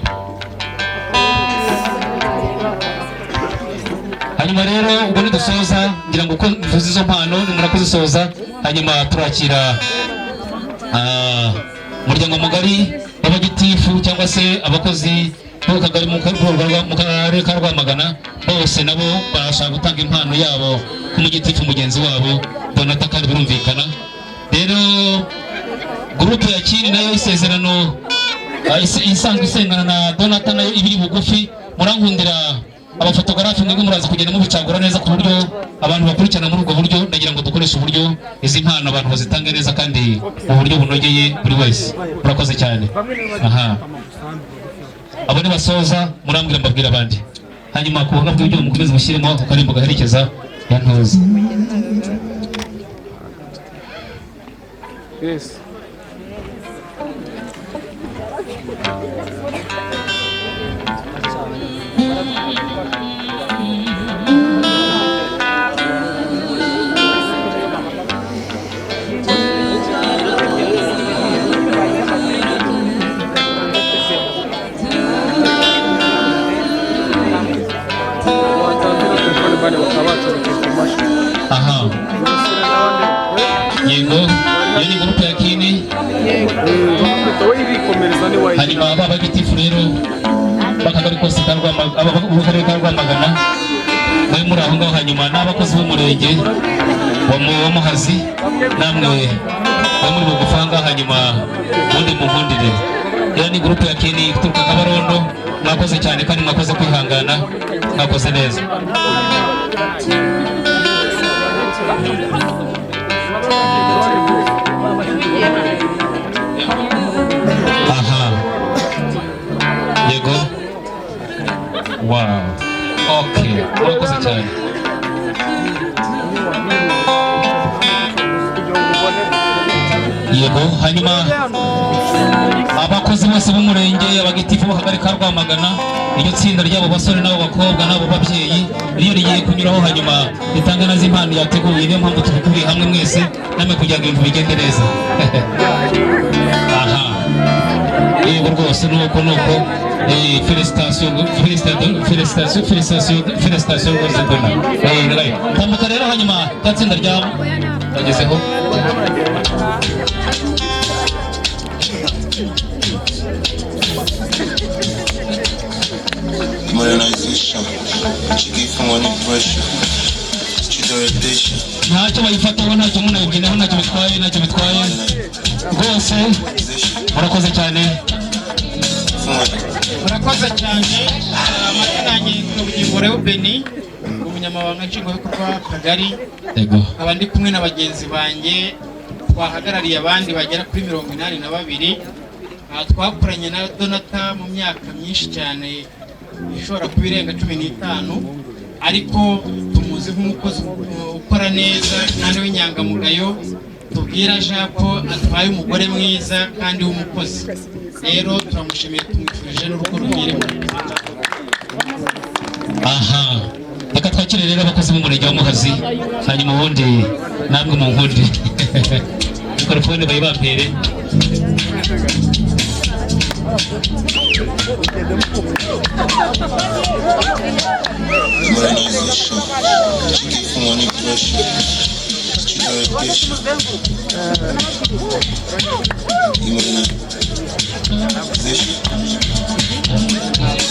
Hanyuma rero ubwo nidusoza, ngira ngo uko mvuze izo mpano, nimara kuzisoza, hanyuma turakira umuryango mugari w'abagitifu cyangwa se abakozi b'akagari mu karere ka Rwamagana bose, nabo barashaka gutanga impano yabo ku mugitifu mugenzi wabo Donata, kandi birumvikana. Rero groupe ya Kini nayo isezerano isanzwe isengana na Donata nayo ibiri bugufi. Murankundira abafotogarafe mwebwe muraza kugenda mubicagura neza ku buryo abantu bakurikirana muri ubwo buryo. Ndagira ngo dukoreshe uburyo izi mpano abantu bazitange neza kandi mu buryo bunogeye buri wese. Murakoze cyane. Aha abo nibasoza murambwira mbabwira abandi. Hanyuma ku buhanga bw'ibyuma mukomeze mushyiremo ako karimbo gaherekeza ya ntuzi. Yes. Watangira telefone bane bakaba bacomeka ku mashini. Aha yego, iyo ni groupe ya Kini. Bakakubita wowe irikomereza niwayigira. Hanyuma ba bagitifu rero b'akagari kose ka b'akarere ka Rwamagana bari muri aho ngaho, hanyuma n'abakozi b'umurenge wa Muhazi namwe bari muri bugufi aha ngaha, hanyuma ubundi munkundire. Iyo ni groupe ya Kini ituruka Kabarondo. Mwakoze cyane kandi mwakoze kwihangana, mwakoze neza. Aha. Wow, okay, murakoze cyane. Yego, hanyuma abakozi bose b'umurenge, abagitifu b'akagari ka Rwamagana, iryo tsinda ry'abo basore n'abo bakobwa n'abo babyeyi niyo rigiye kunyuraho, hanyuma ritange nazo impano yateguye. Niyo mpamvu tubikubiye hamwe mwese namwe kugira ngo ibintu bigende neza. Aha, yego rwose, nuko nuko. Félicitations, félicitations, félicitations, félicitations rwose. Mbona tambuka rero, hanyuma rya tsinda rya bagezeho. Modernization. She gave from money pressure. Street orientation. Ntacyo bayifataho, ntacyo munayibyinaho, ntacyo bitwaye, ntacyo bitwaye rwose. Murakoze cyane. Murakoze cyane. Amazina yanjye ni Bugingo Reubeni, umunyamabanga nshingwabikorwa w'akagari. Yego. Nkaba ndi kumwe na bagenzi banjye twahagarariye abandi bagera kuri 82. Twakoranye na Donata mu myaka myinshi cyane ishobora kuba irenga 15, ariko tumuzi nk'umukozi ukora neza kandi w'inyangamugayo. Tubwira Jean ko atwaye umugore mwiza kandi w'umukozi. Rero turamushimiye, tumwifurije n'urugo ruhire. Aha, reka twakire rero abakozi b'umurenge wa Muhazi, hanyuma ubundi namwe mu nkundi mikorofone bayibampere. Modernization. She gave from money pressure. Street orientation. Modernization. Money pressure.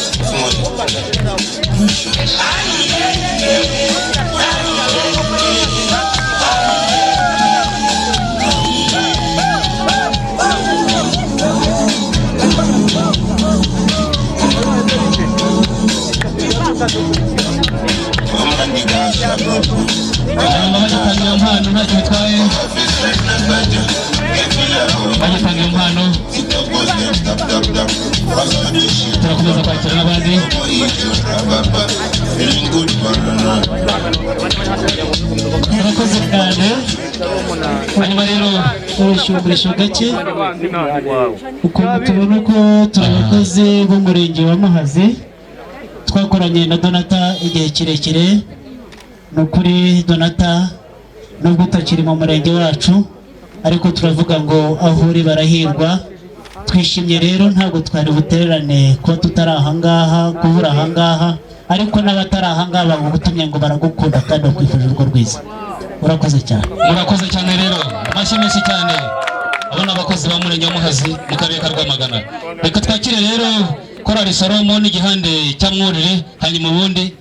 Hanyuma bagitanga iyo mpano, ntacyo bitwaye, bagitanga iyo mpano turakomeza kwakira n'abandi. Murakoze cyane. Hanyuma rero urushyumbisho gake ukuntu tubona uko turi abakozi b'umurenge wa Muhazi, twakoranye na Donata igihe kirekire. Ni ukuri Donata, nubwo utakiri mu murenge wacu, ariko turavuga ngo aho uri barahirwa. Twishimye rero, ntabwo twari butererane kuba tutari ahangaha, kubura ahangaha, ariko n'abatari ahangaha bagutumye ngo baragukunda kandi bakwifuje urugo rwiza. Urakoze cyane. Murakoze cyane rero, amashyi menshi cyane. Abo ni abakozi ba murenge wa Muhazi mu karere ka Rwamagana. Reka twakire rero korali Salomo n'igihande cya Mwurire, hanyuma ubundi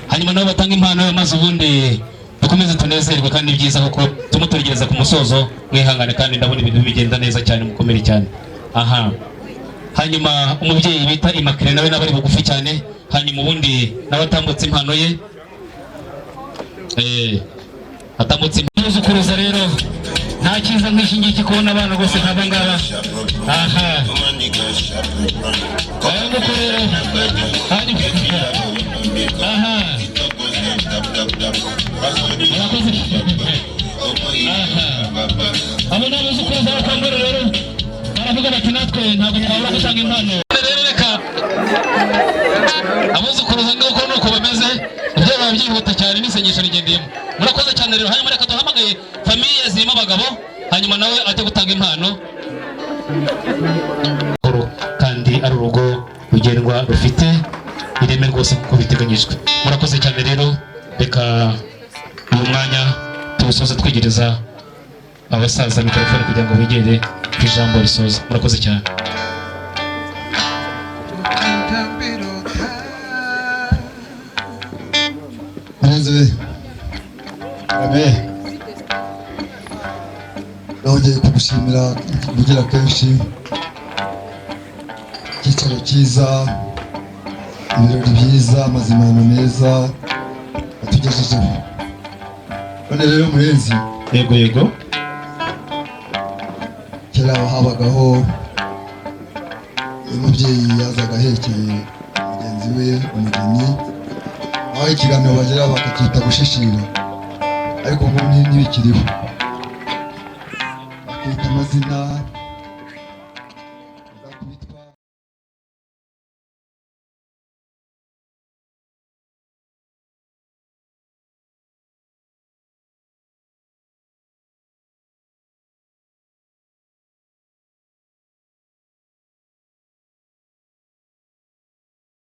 hanyuma nabo batanga impano, maze ubundi dukomeze tunezerwe kandi ni byiza kuko turimo turegereza ku musozo. Mwihangane kandi ndabona ibintu bigenda neza cyane, mukomere cyane. Aha, hanyuma umubyeyi bita Immaculée nawe nawe ari bugufi cyane, hanyuma ubundi nawe atambutse impano ye. Atambutse impuzukuruza. Rero nta cyiza nk'iki ngiki kubona abana rwose nk'aba ngaba. Aha, aya nguko rero, hanyuma aha, murakoze. Aha, abo ni abuzukuruza bakambara rero baravuga bati natwe ntabwo twabura gutanga impano. Rero reka abuzukuruza nguko nuko bameze, ibyo biba byihuta cyane n'isengesho rigendeyemo. Murakoze cyane rero. Hanyuma reka duhamagaye famille zirimo abagabo, hanyuma nawe ajye gutanga impano. Kandi ari urugo rugendwa rufite ireme rwose kuko biteganyijwe. Murakoze cyane rero, reka uyu mwanya tuwusoze twegereza abasaza mikorofone kugira ngo begere ku ijambo risoza. Murakoze cyane. Murenzi we, amen. Nongeye kugushimira kugira kenshi icyicaro cyiza, ibirori byiza, amazimano meza watugejejeho. None rero Murenzi, Yego, yego. Kera habagaho iyo umubyeyi yazaga ahekeye mugenzi we umugeni, aho ikiganiro bagera bakacyita gushishira, ariko ubu ntibikiriho, bakita amazina.